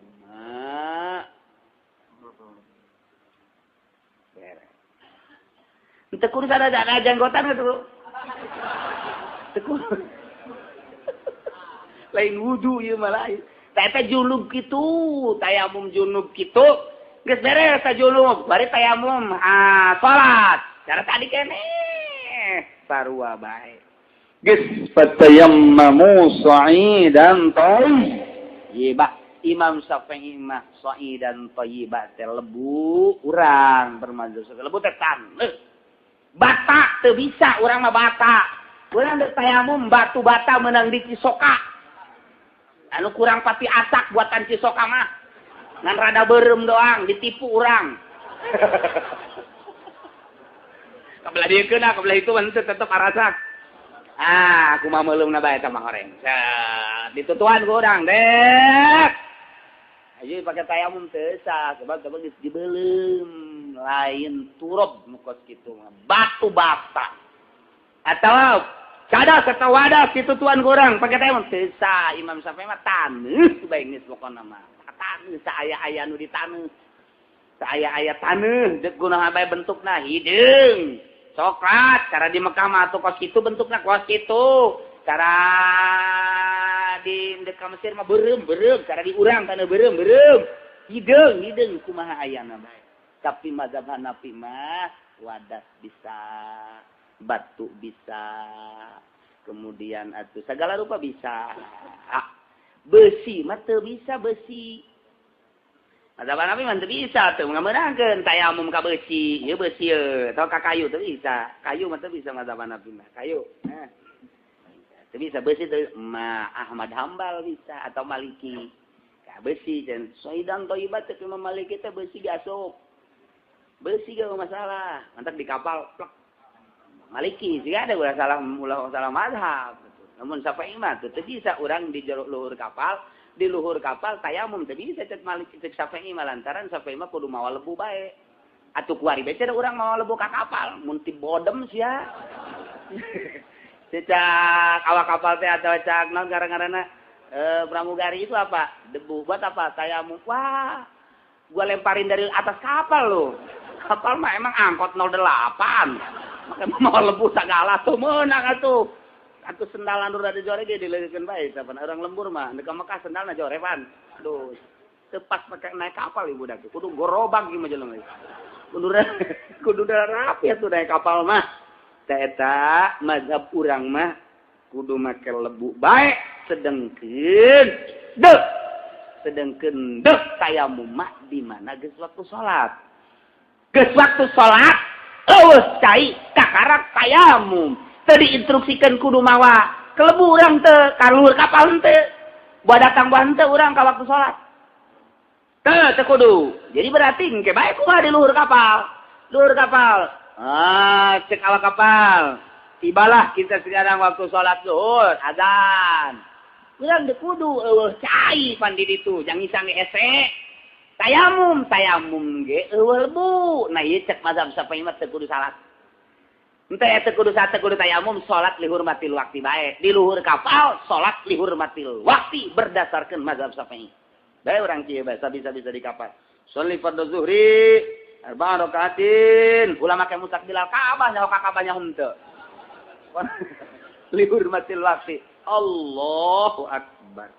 Beres. Teu kudu ada janggotan atuh. Teu kudu. Lain wudu ieu mah lain. Eta junub kitu, tayamum junub kitu. Geus beres ta junub, bari tayamum salat. Cara tadi keneh sarua bae. Geus fatayammamu sa'idan thayyibah. Imam Syafi'i mah sa'idan thayyibah teh lebu urang bermanzur lebu teh taneuh. Bata teu bisa urang mah bata. Urang deuk tayamum batu bata meunang di Cisoka. Anu kurang pati asak buatan Cisoka mah. Ngan rada beureum doang ditipu urang. Kabelah dieu keuna kabelah itu mah tetep arasak. Ah, kumaha meuleumna bae eta mah horeng. Set, ditutuan ku urang dek. Ayo pakai tayamum teu sah, sebab geus dibeuleum. Lain turab nu kos kitu mah, batu bata. Atau cadas atau wadas ditutuan ku urang pakai tayamum teu sah. Imam Syafi'i mah taneuh bae geus pokona mah. Taneuh saaya-aya nu ditaneuh. Saaya-aya taneuh deuk gunaha bae bentukna hideung. Coklat, cara di Mekah mah atuh kos kitu bentukna kos kitu. Cara di dekat Mesir mah beureum-beureum, cara di urang taneuh beureum-beureum. Hideung, hideung kumaha ayana bae. Tapi mazhab Hanafi mah wadas bisa, batu bisa, kemudian atuh segala rupa bisa. Ah, besi mah teu bisa besi. Mazhab Hanafi mah teu bisa teu ngameunangkeun tayamum ka besi, ieu besi ye, atau ka kayu teu bisa. Kayu mah teu bisa mazhab Hanafi mah, kayu. Nah. Teu bisa besi teu ma Ahmad Hambal bisa atau Maliki. Ka besi dan soidan thayyibat teu Imam Maliki teh besi asup. Besi gak masalah, mantak di kapal plek. Maliki sih ada ulah salah mazhab. Lamun Syafi'i mah teu bisa urang di jero luhur kapal, di luhur kapal tayamum teu bisa cek Malik cek Syafi'i mah lantaran Syafi'i mah kudu mawa lebu bae. Atuh kuari bae cenah urang mawa lebu ka kapal, mun ti bodem sia. Cecak awak kapal teh atau cak naon gara-garana pramugari itu apa? Debu buat apa? Tayamum. Wah, gua lemparin dari atas kapal loh. Kapal mah emang angkot 08. Maka mau lebu sagala tuh meunang atuh. Atuh sendalan udah dijore ge dileukeun bae sapan orang lembur mah deuk ka Mekah sendalna jore pan. Aduh, teu pas pake naik kapal ibu budak kudu gorobak ieu mah jelema. Kudu rapi atuh naik kapal mah. Tah eta mazhab urang mah kudu make lebu bae sedengkeun deuk. Sedengkeun deuk tayamum mah di mana geus waktu salat. Geus waktu salat eueuh cai kakarak tayamum. Teu diinstruksikeun kudu mawa kelebu urang teu ka luhur kapal henteu. Buah datang buah henteu urang ka waktu salat. Teu teu kudu. Jadi berarti engke bae kumaha di luhur kapal. Luhur kapal. Ah, cek awak kapal. Tibalah kita sekarang waktu salat zuhur, azan. Urang teu kudu eueuh cai pan di ditu, jang isang hese. Tayamum, tayamum ge eueuh lebu. Nah ieu cek mazhab Syafi'i mah teu kudu salat. Henteu teu kudu salat, teu kudu tayamum, salat lihurmatil waqti bae. Di luhur kapal salat lihurmatil waqti berdasarkeun mazhab Syafi'i. Bae urang kieu bae bisa-bisa di kapal. Sholli fardhu zuhri arba'a rakaatin. Ulah make mustaqbilal Ka'bah nyaho ka Ka'bah nya henteu. Lihurmatil waqti. Allahu akbar.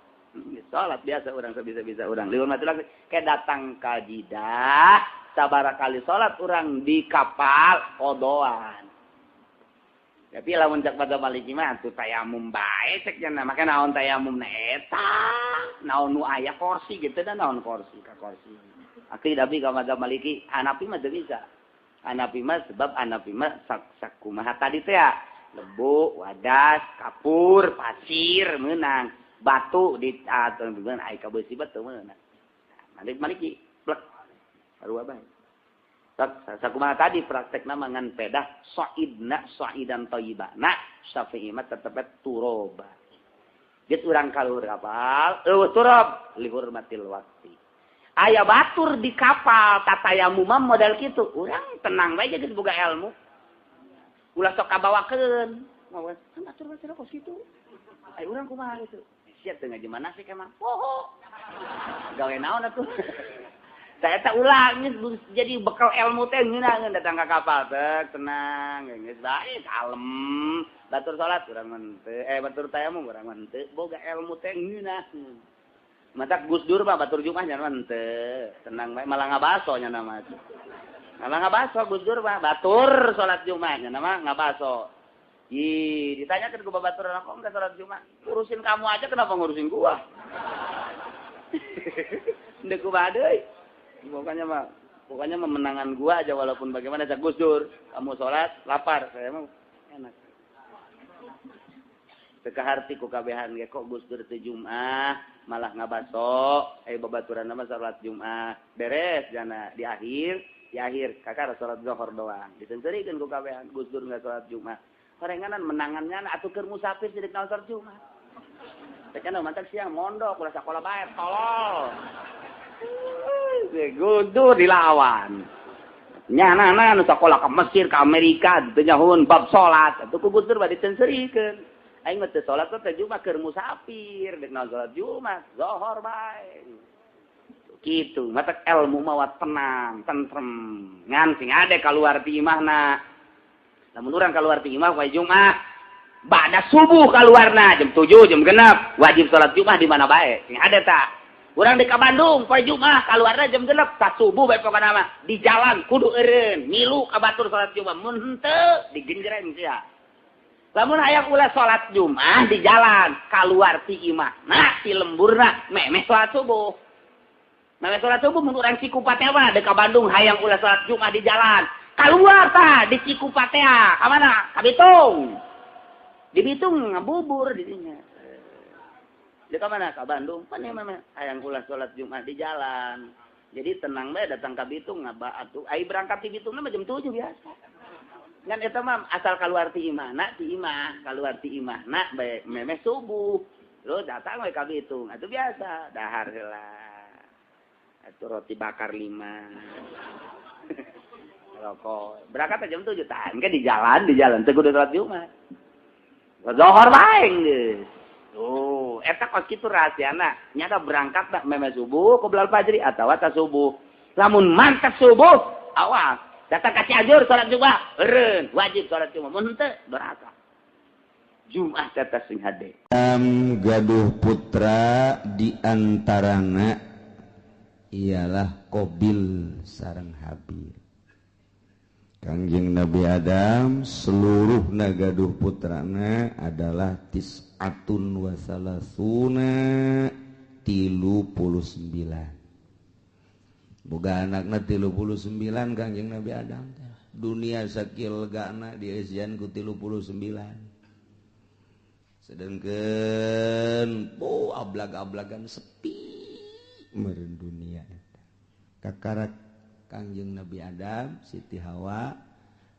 Salat biasa orang sebisa-bisa orang lihurmatil waqti. Kayak datang ka Jidah, sabaraha kali salat orang di kapal qodoan. Tapi lamun cek pada Maliki mah atuh tayamum bae cek nya make naon tayamum na eta. Naon nu aya kursi gitu da naon kursi ka kursi. Aki tapi ka mazhab Maliki, Hanafi mah teu bisa. Hanafi mah sebab Hanafi mah sak sakumaha tadi teh ya. Lebu, wadas, kapur, pasir meunang. Batu di atau beunang ai ka beusi batu meunang. Malik Maliki plek. Sarua bae. Sakumaha tadi praktekna mangan pedah soidna soidan thayyibana Syafi'i mah tetep turoba. Geus urang ka luhur kapal, eueuh turab lihurmatil waqti. Aya batur di kapal tatayamum model kitu, urang tenang bae geus boga ilmu. Ulah sok kabawakeun. Kan batur-batur kos kitu. Ai urang kumaha kitu? Siap teu ngaji manasik emang. Poho. Gawe naon atuh? Saya tak ulang jadi bekal ilmu teh ngeunah datang ka kapal teh tenang geus bae kalem batur salat urang mah teu batur tayamum urang mah teu boga ilmu teh ngeunah matak Gus Dur mah batur Jumat nya mah teu tenang bae malah ngabaso nya mah malah ngabaso Gus Dur mah batur salat Jumat nya mah ngabaso. Ih ditanyakeun ku batur kok enggak salat Jumat urusin kamu aja kenapa ngurusin gua. Ndek kumaha deui. Pokoknya memenangan gua aja walaupun bagaimana cak Gus Dur, kamu sholat lapar, saya mau enak. Teu harti ku kabehan ge kok Gus Dur teu Jumat, malah ngabaso, babaturan mah salat Jumat. Beres jana di akhir kakak salat zuhur doang. Disencerikeun ku kabehan Gus Dur enggak salat Jumat. Horenganan menangannya atuh keur musafir sidik naon salat Jumat. Teh kana mantak siang mondok ulah sakola bae tolol. Gus dilawan. Nyana nu sakola ka Mesir, ka Amerika, teu nyahoeun bab salat. Atuh ku Gus Dur bade dicenserikeun. Aing mah teu salat teh Jumat keur musafir, deuk naon salat Jumat, zuhur bae. Kitu, matak ilmu mah tenang, tentrem. Ngan sing ade kaluar ti imahna. Lamun urang kaluar ti imah poe Jumat, ba'da subuh kaluarna jam 7, jam 6, wajib salat Jumat di mana bae. Sing ade ta. Urang di ka Bandung poe Jumat kaluarna jam 6 ta subuh bae pokona mah di jalan kudu eureun milu ka batur salat Jumat mun henteu digenjreng sia. Lamun hayang ulah salat Jumat di jalan kaluar ti imahna ti lemburna memeh salat subuh. Memeh salat subuh mun urang Cikupa teh mah deuk ka Bandung hayang ulah salat Jumat di jalan. Kaluar tah di Cikupa teh ka mana? Ka Bitung. Di Bitung ngabubur di dinya. Di mana? Ka Bandung. Pan mah hayang ulah salat Jumat di jalan. Jadi tenang bae datang ka Bitung ngaba atuh. Ai berangkat ti Bitung mah jam 7 biasa. Ngan eta mah asal keluar ti imahna, ti imah, keluar ti imahna bae memeh subuh. Lu datang we ka Bitung, atuh biasa dahar heula. Atuh roti bakar 5. Rokok. Berangkat jam 7 tah, engke di jalan teu kudu salat Jumat. Zohor bae geus. Tuh, eta kos kitu rahasiana. Nyata berangkat tak memeh subuh qoblal fajri atawa ta subuh. Lamun mantap subuh, awas datang ka Cianjur salat Jumat, eureun wajib salat Jumat. Mun henteu doraka. Jumat eta sing hade. Gaduh putra di antarana ialah Qabil sareng Habil. Kangjeng Nabi Adam seluruh gaduh putrana adalah tis'atun wa salasuna 39. Boga anakna 39 Kangjeng Nabi Adam. Dunia sakil gana dieusian ku 39. Sedangkan oh ablag-ablagan sepi meureun dunia eta. Kakarak Kangjeng Nabi Adam, Siti Hawa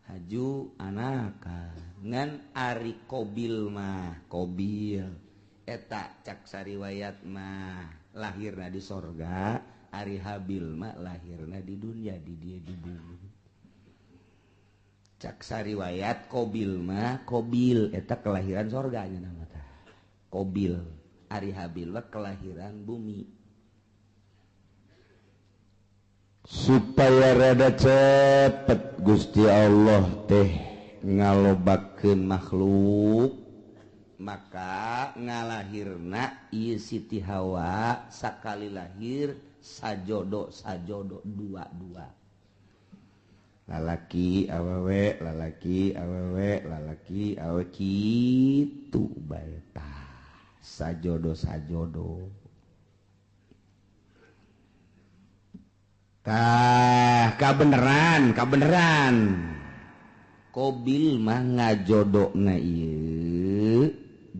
haju anaka ngan ari Qabil mah Qabil eta cak sariwayat mah lahirna di sorga, ari Habil mah lahirna di dunia, di dia di bumi. Cak sariwayat Qabil mah Qabil eta kelahiran sorga nya nama tah Qabil, ari Habil mah kelahiran bumi. Supaya rada cepet Gusti Allah teh ngalobakeun makhluk, maka ngalahirna ieu Siti Hawa sakali lahir sajodo sajodo dua-dua, lalaki awewe lalaki awewe lalaki awewe kitu bae tah sajodo sajodo. Tah kabeneran kabeneran Qabil mah ngajodona ieu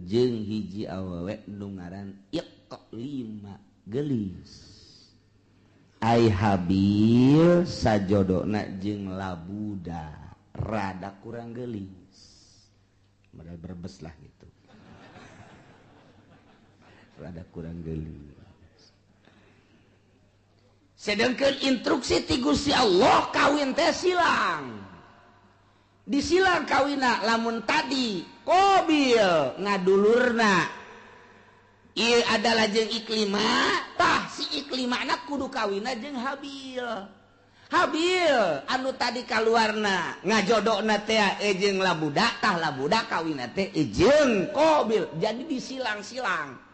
jeung hiji awewe nu ngaran Iqlima geulis. Ai Habil sajodona jeung Labuda rada kurang geulis. Modal Brebes lah gitu. Rada kurang geulis. Sedangkan instruksi ti Gusti Allah kawin teh silang. Disilang kawina lamun tadi Qabil ngadulurna ieu adalah jeung Iklima, tah si Iklimana kudu kawina jeung Habil. Habil anu tadi kaluarna ngajodona teh jeung Labuda, tah Labuda kawina teh jeung Qabil. Jadi disilang-silang.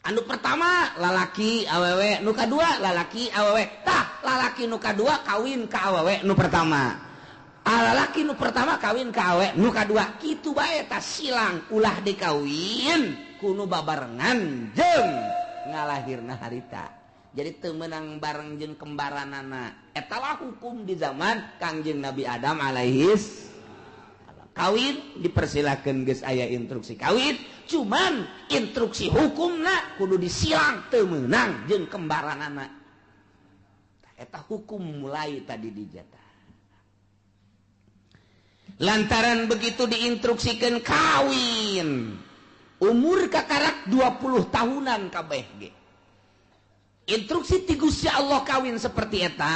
Anu pertama lalaki awewe, nu kadua lalaki awewe, tah lalaki nu kadua kawin ka awewe nu pertama, lalaki nu pertama kawin ka awewe nu kadua, kitu bae tah silang ulah dikawin kuno babarengan jeung ngalahirna harita. Jadi teu meunang bareng jeung kembaranana. Eta lah hukum di zaman Kangjeng Nabi Adam alaihis. Kawin dipersilakan geus aya instruksi kawin, cuman instruksi hukumna kudu disilang teu meunang jeung kembaranana. Eta hukum mulai tadi dijatah. Lantaran begitu diinstruksikan kawin, umur kakarak 20 tahunan kabeh ge. Instruksi ti Gusti Allah kawin seperti eta,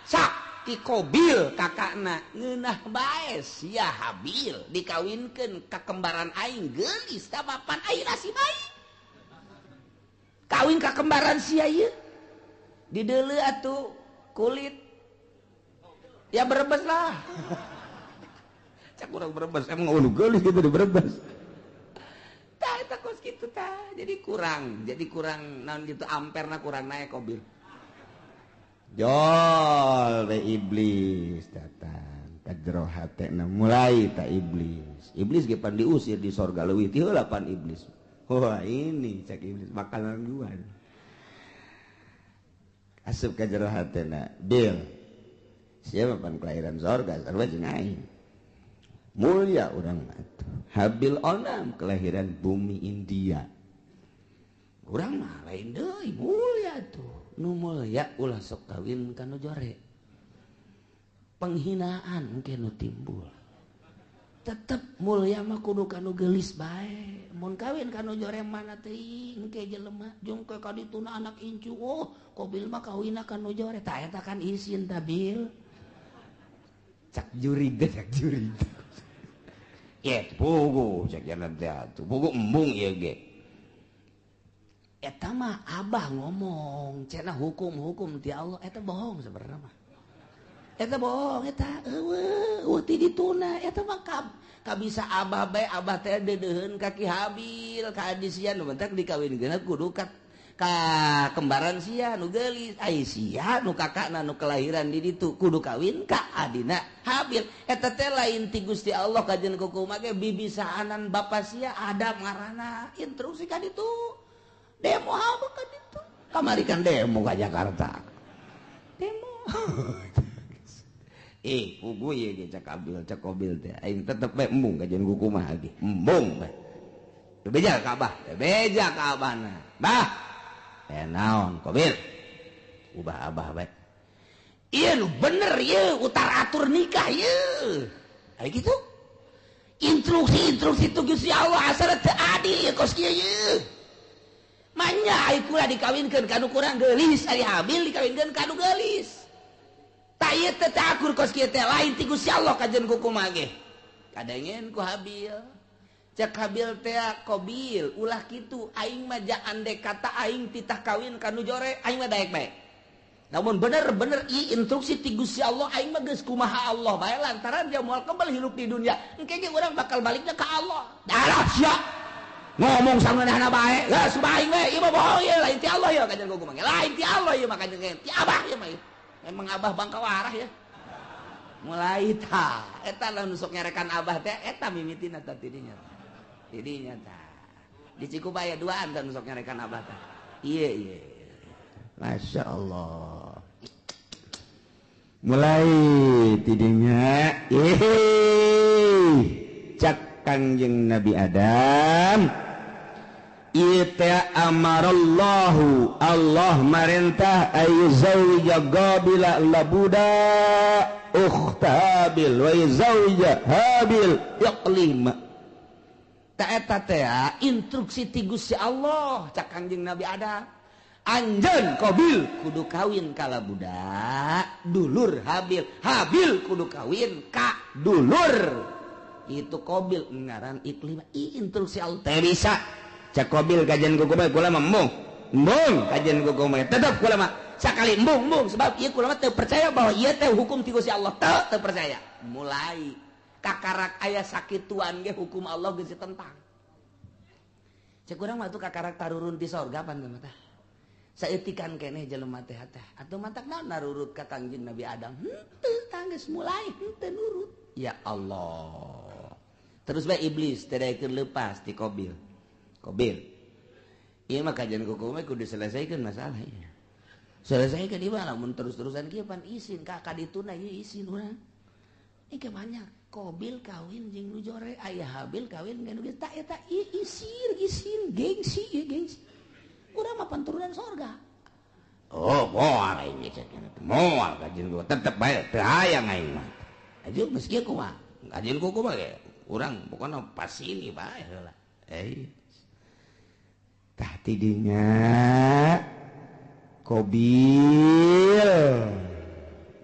sak ti Qabil kakakna ngeunah bae sia Habil dikawinkeun ka kembaran aing geulis tah papan aing nasib aing. Kawin ka kembaran sia ieu dideuleu atuh kulit. Ya Brebes lah. Cak urang Brebes emang ulu geulis gitu di Brebes. Tah eta kos kitu tah. Jadi kurang naon gitu amperna kurang naik Qabil. Jol we iblis datang ka jero hatena mulai ta iblis. Iblis ge pan diusir di sorga leuwih ti heula pan iblis. Wah ini cak iblis makanan gua. Asup ka jero hatena, Bil. Siapa pan kelahiran sorga sarua jeung aing. Mulia urang mah. Habil onam kelahiran bumi India. Urang mah lain deui mulia tuh. Nu mulia ulah sok kawin ka nu jore. Penghinaan engke nu timbul. Tetep mulia mah kudu kanu geulis bae. Mun kawin kanu jore mana teuing engke jelema jeung ke ka dituna anak incu. Oh, Kobil mah kawinna kanu jore. Tah eta kan isin tabil. Cak jurig teh cak jurig. Ye, pugu cak jalan teh atuh. Pugu embung ieu ge. Eta mah abah ngomong cenah hukum-hukum ti Allah eta bohong sebenarnya mah. Eta bohong eta eueuh ti dituna eta mah kabisa abah bae abah teh deudeuheun ka Ki Habil ka adi sia nu bentak dikawinkeun kudu ka kembaran sia nu geulis ai sia nu kakakna nu kelahiran di ditu kudu kawin ka adina Habil eta teh lain ti Gusti Allah kajen kukumaha ge bibisaanan bapa sia Adam ngaranna instruksi ka ditu demo apa ka ditu kamari kan demo ka Jakarta demo. Pugu ieu ge cak Abil cak Kobil teh aing tetep bae embung kajian kukumaha ge embung bae teu beja ka abah teu beja ka abahna bah aya naon Kobil ubah abah bae ieu nu bener ieu utar atur nikah ieu aya kitu instruksi-instruksi tu Gusti Allah asal teu adil ieu kos kieu ieu manya ai kula dikawinkeun ka nu kurang geulis ari Habil dikawinkeun ka nu geulis. Ta ieu teh akur kos kieu teh lain ti Gusti Allah kajen kukumaha ge. Kadengen ku Habil. Cek Habil teh Kobil ulah kitu aing mah andek kata aing titah kawin ka nu jore aing mah daek bae. Namun bener-bener ieu instruksi ti Gusti Allah aing mah geus kumaha Allah bae lantaran dia moal kebel hirup di dunia. Engke ge urang bakal baliknya ka Allah. Darah sia. Ngomong sangeunahna bae. Geus ubah aing we ieu mah bohong ieu lain ti Allah ieu kajen kukumaha. Lain ti Allah ieu mah kajen ti abah ieu mah. Emang abah bangka warah ya. Mulai ta eta lah nusuk nyarekan abah teh eta mimitina tah tidinya. Tidinya ta. Di Cikubaya duaan tah nusuk nyarekan abah teh. Iya iya. Masya Allah. Mulai tidinya cak Kangjeng Nabi Adam Ita amarallahu Allah marentah ayu zawija Qabila labuda ukhta Habil wa zawija Habil Iqlima. Ta eta teh instruksi ti Gusti Allah cak Kangjeng Nabi Adam. Anjeun Qabil kudu kawin ka labuda dulur Habil, Habil kudu kawin ka dulur itu Qabil ngaran Iqlima. Instruksi Allah teh bisa. Cak Kobil kajian kuku bae kula mah embung. Embung kajian kuku bae tetep kula mah sakali embung embung sebab ieu kula mah teu percaya bahwa ieu teh hukum ti Gusti Allah teu percaya. Mulai kakarak aya sakituan ge hukum Allah geus ditentang. Cek urang mah tuh kakarak tarurun di sorga pan mah tah. Saeutikan keneh jelema teh teh atuh mantak naon narurut ka Kangjeng Nabi Adam. Henteu tanggeus mulai henteu nurut. Ya Allah. Terus bae iblis teh daekeun leupas ti Kobil. Kobil ieu mah kajian kuku mah kudu diselesaikan masalah ieu. Selesaikan ieu mah lamun terus-terusan kieu pan isin ka kadituna ieu isin urang. Ieu banyak Kobil kawin jeung nu jore aya Habil kawin jeung nu geus ta eta ieu isin isin gengsi ieu gengsi. Urang mah panturunan sorga. Oh, moal aing ge cek moal kajian kuku tetep bae teu hayang aing mah. Aja geus kieu kumaha? Kajian kuku mah ge urang pokona pasini bae heula. Tah tidinya Kobil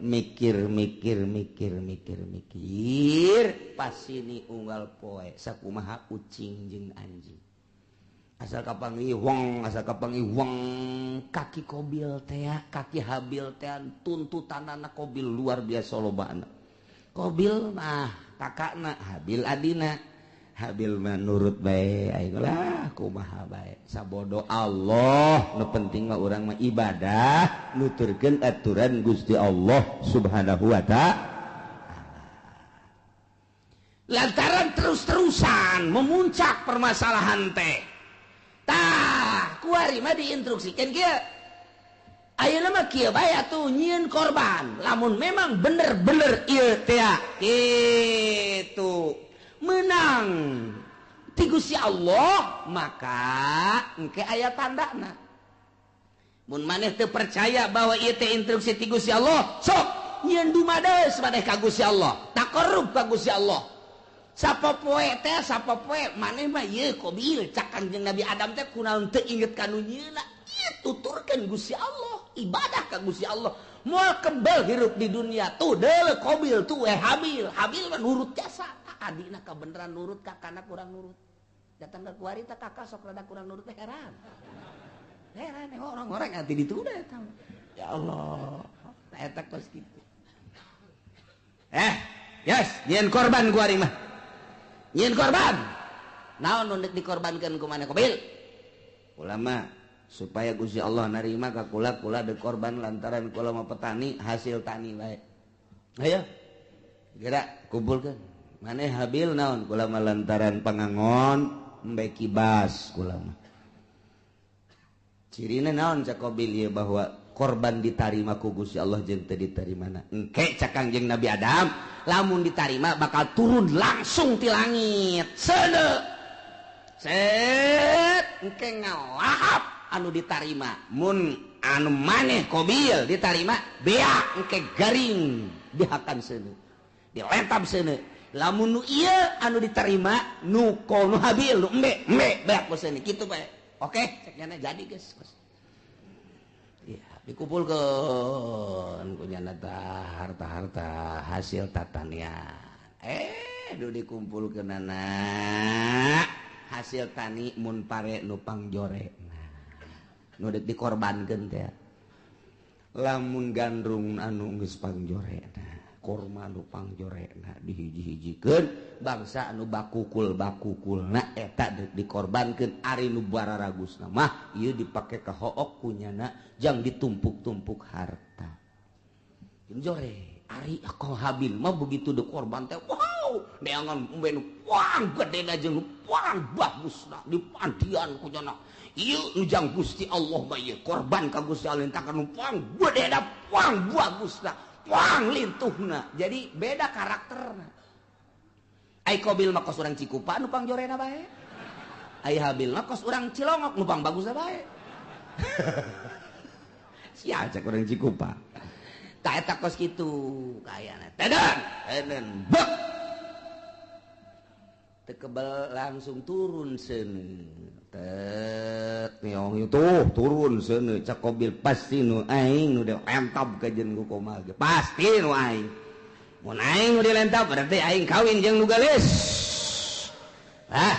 mikir mikir mikir mikir mikir pasini unggal poe sakumaha ucing jeung anjing asal kapanggih wong asal kapanggih wong kaki Kobil teh kaki Habil teh tuntutanana Kobil luar biasa lobana. Kobil mah kakakna Habil adina. Habil mah nurut bae aing lah kumaha bae sabodo Allah nu penting mah urang mah ibadah nuturkeun aturan Gusti Allah Subhanahu wa ta'ala. Lantaran terus-terusan memuncak permasalahan teh tah kuari mah diinstruksikeun kieu ayeuna mah kieu bae atuh nyieun korban lamun memang bener-bener ieu teh kitu menang ti Gusti Allah maka engke aya tandana. Mun maneh teu percaya bahwa ieu teh instruksi ti Gusti Allah sok nyieun dumades maneh ka Gusti Allah taqarrub ka Gusti Allah. Sapopoe teh sapopoe maneh mah ieu Qabil cak Kangjeng Nabi Adam teh kunaon teu inget ka nu nyieuna. Ieu tuturkeun Gusti Allah, ibadah ka Gusti Allah. Moal kebel hirup di dunia tuh deuleu Qabil tuh Habil. Habil mah nurut jasa. Adina kabeneran nurut, kakana kurang nurut. Datang ke kuari teh kakak sok rada kurang nurut teh heran. Heran orang-orang ati ditunda eta. Ya Allah, tah eta kos kitu. Yes, nyieun korban kuari mah. Nyieun korban. Naon nu deuk dikorbankeun ku maneh Qabil? Ulama supaya Gusti Allah narima ka kula, kula deuk korban lantaran kula mah petani, hasil tani bae. Ayo. Geura kumpulkeun. Maneh Habil naon? Kula mah lantaran pangangon embe kibas kula mah. Cirina naon cak Qabil ieu bahwa korban ditarima ku Gusti Allah jeung teu ditarimana. Engke cak Kangjeng Nabi Adam, lamun ditarima bakal turun langsung ti langit. Seuneu. Set engke ngalahap anu ditarima. Mun anu maneh Qabil ditarima, beak engke garing dihakan seuneu. Dilentab seuneu. Lamun nu ieu anu diterima nu nu Habil nu embe embe beak ku seuneu kitu bae. Oke, cek nyana jadi geus. Ya, dikumpulkeun ku nyana tah harta-harta hasil tatanian. Du dikumpulkeunana hasil tani mun pare nu pangjore. Nah, nu deuk dikorbankeun teh. Lamun gandrung anu geus pangjorena, korma nu pangjorena dihiji-hijikeun, bangsa anu bakukul-bakukulna eta deuk dikorbankeun. Ari nu bararagusna mah ieu dipake ka hook ku nyana jang ditumpuk-tumpuk harta. Jeung jore, ari Habil mah begitu dikorban teh wow, neangan embe nu puang gedena jeung nu puang bagusna dipandian ku nyana. Ieu nu jang Gusti Allah mah ieu korban ka Gusti Allah tah nu puang gedena puang bagusna. Puang lintuhna. Jadi beda karakterna. Ai Qabil mah kos urang Cikupa nu pangjorena bae. Ai Habil mah kos urang Cilongok nu pang bagusna bae. Sia cek urang Cikupa. Tah eta kos kitu kayana. Teden, teden bek. Teu kebel langsung turun seuneu. Tet nyong tuh turun seuneu cak Qabil pasti nu aing nu dilentab ka jeung ku komal ge. Pasti nu aing. Mun aing nu dilentab berarti aing kawin jeung nu geulis. Ah,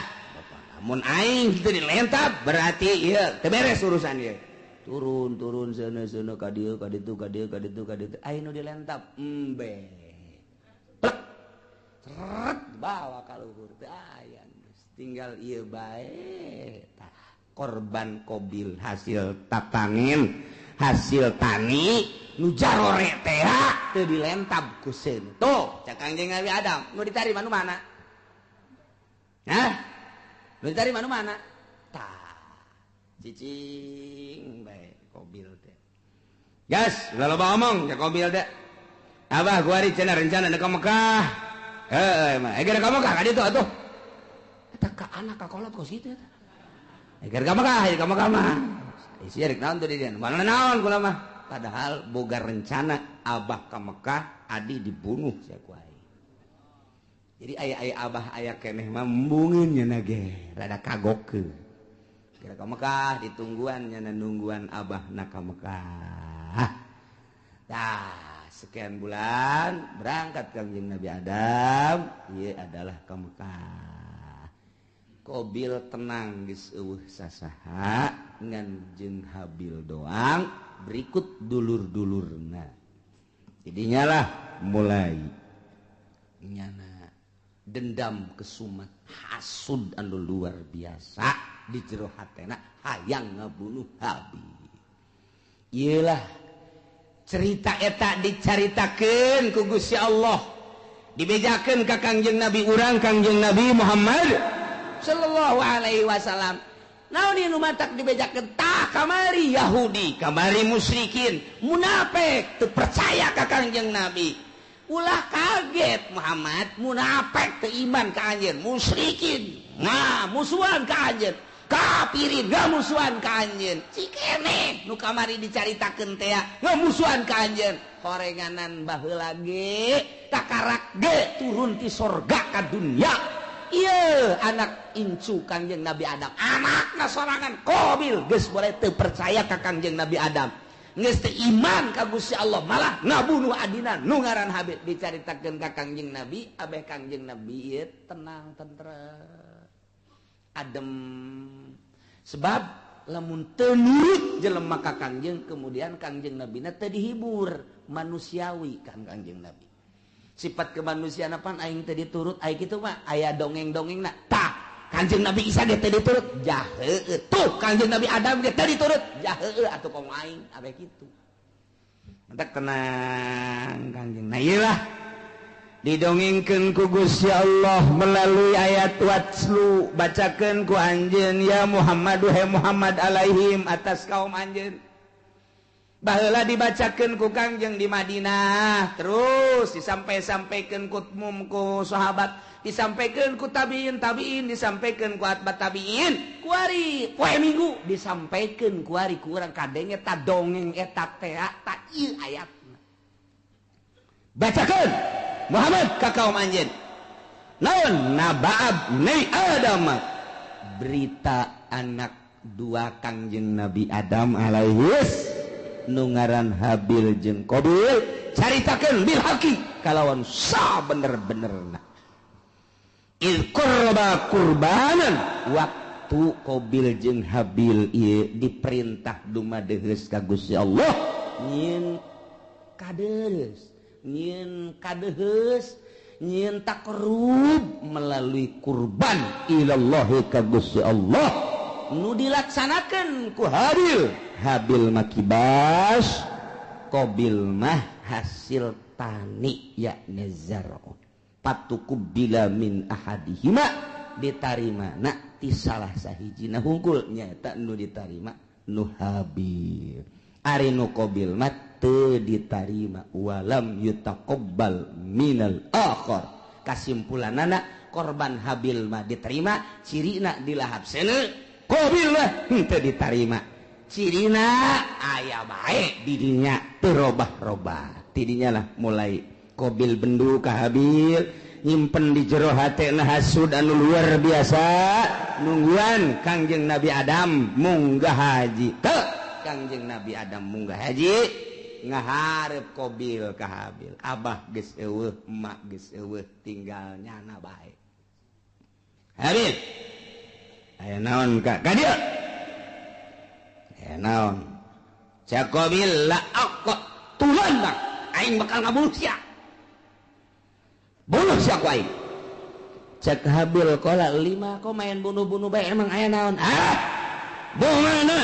mun aing teu dilentab berarti ieu teu beres urusan ieu. Turun turun seuneu seuneu ka dieu ka ditu ka dieu ka ditu ka ditu aing nu dilentab embe. Plek. Seret bawa ka luhur teu aya. Tinggal ieu bae tah korban Qabil hasil tatanin hasil tani nu jarore teh teu dilentab ku seuneu. Tuh cak Kangjeng Nabi Adam nu ditarima nu mana? Hah? Nu ditarima nu mana? Tah cicing bae Qabil teh. Gas, ulah loba omong cak Qabil teh. Abah gua ari cenah rencana deuk ka Mekah. Heuh mah, geura ka Mekah ka ditu atuh. Eta ka anak ka kolot kos kitu eta. Eger ka Mekah, ka Mekah mah. Isi rek naon tuh di dieu? Mana naon kula mah. Padahal boga rencana abah ka Mekah, adi dibunuh sia ku aing. Jadi aya-aya abah aya keneh mah embungeun nya ge, rada kagokeun. Geura ka Mekah ditungguan nya nungguan abahna ka Mekah. Tah, sekian bulan berangkat Kangjeng Nabi Adam, ieu adalah ka Mekah. Qabil tenang geus eueuh sasaha ngan jeung Habil doang berikut dulur-dulurna. Jadinya lah mulai nyana dendam kesumat hasud anu luar biasa di jero hatena hayang ngabunuh Habil. Ieulah cerita eta dicaritakeun ku Gusti Allah, dibejakeun ka Kangjeng Nabi urang Kangjeng Nabi Muhammad sallallahu alaihi wasallam. Naon ieu nu matak dibejakeun tah kamari Yahudi, kamari musyrikin, munafik teu percaya ka Kangjeng Nabi. Ulah kaget Muhammad, munafik teu iman ka anjeun, musyrikin. Nah, musuhan ka anjeun. Kafirin ngamusuhan ka anjeun. Cikene nu kamari dicaritakeun teh ngamusuhan ka anjeun. Horenganan baheula ge takarak ge turun ti sorga ka dunya. Ieu anak incu Kangjeng Nabi Adam. Anakna sorangan Qabil geus boleh teu percaya ka Kangjeng Nabi Adam. Geus teu iman ka Gusti Allah, malah ngabunuh adina nu ngaran Habil. Dicaritakeun ka Kangjeng Nabi, abeh Kangjeng Nabi ieu tenang tentrem. Adem. Sebab lamun teu nurut jelema ka Kangjeng, kemudian Kangjeng Nabina teu dihibur, manusiawi kan Kangjeng Nabi. Sifat kemanusiaan apaan aing teu diturut, aing kitu mah aya dongeng-dongengna. Tah, Kangjeng Nabi Isa ge teu diturut, jaheueuh. Tuh Kangjeng Nabi Adam ge teu diturut, jaheueuh atuh komo aing abeh kitu. Mentak tenang Kangjeng. Nah ieu lah didongengkeun ku Gusti Allah melalui ayat watslu, bacakeun ku anjeun ya Muhammad, he Muhammad alaihim atas kaum anjeun. Baheula dibacakeun ku Kangjeng di Madinah, terus disampai-sampaikeun ku mum ku sahabat, disampaikeun ku tabiin tabiin, disampaikeun ku atba tabiin, kuari poe Minggu disampaikeun kuari ku urang kadenge ta dongeng eta teh ta ieu ayatna. Bacakeun Muhammad ka kaum anjeun. Naon naba'ab ni Adam, berita anak dua Kangjeng Nabi Adam alaihis nu ngaran Habil jeung Qabil, caritakeun bil haqi kalawan sa bener-benerna. Il qurba qurbanan, waktu Qabil jeung Habil ieu diperintah dumadeheus ka Gusti Allah nyieun kadeus, nyieun kadeheus, nyieun takrub melalui kurban ilallahi ka Gusti Allah nu dilaksanakeun ku Habil. Habil mah kibas, Qabil mah hasil tani yakni zar'un. Patuqubila min ahadihima, ditarima na ti salah sahijina hungkul nyaeta nu ditarima nu Habil. Ari nu Qabil mah teu ditarima, walam yutaqabbal minal akhar. Kasimpulanana korban Habil mah diterima, cirina dilahap seuneu, Qabil mah henteu ditarima. Cirina aya bae di dinya teu robah-robah. Tidinya lah mulai Qabil bendu ka Habil, nyimpen di jero hatena hasud anu luar biasa, nungguan Kangjeng Nabi Adam munggah haji. Teu Kangjeng Nabi Adam munggah haji ngaharep Qabil ka Habil. Abah geus eueuh, emak geus eueuh, tinggal nyana bae. Habil, aya naon ka ka dieu? Aya naon? Cak Qabil la aqtulan bang, aing bakal ngabunuh sia. Bunuh sia ku aing. Cak Habil qala lima kok main bunuh-bunuh bae, emang aya naon? Ah, bunuh mana?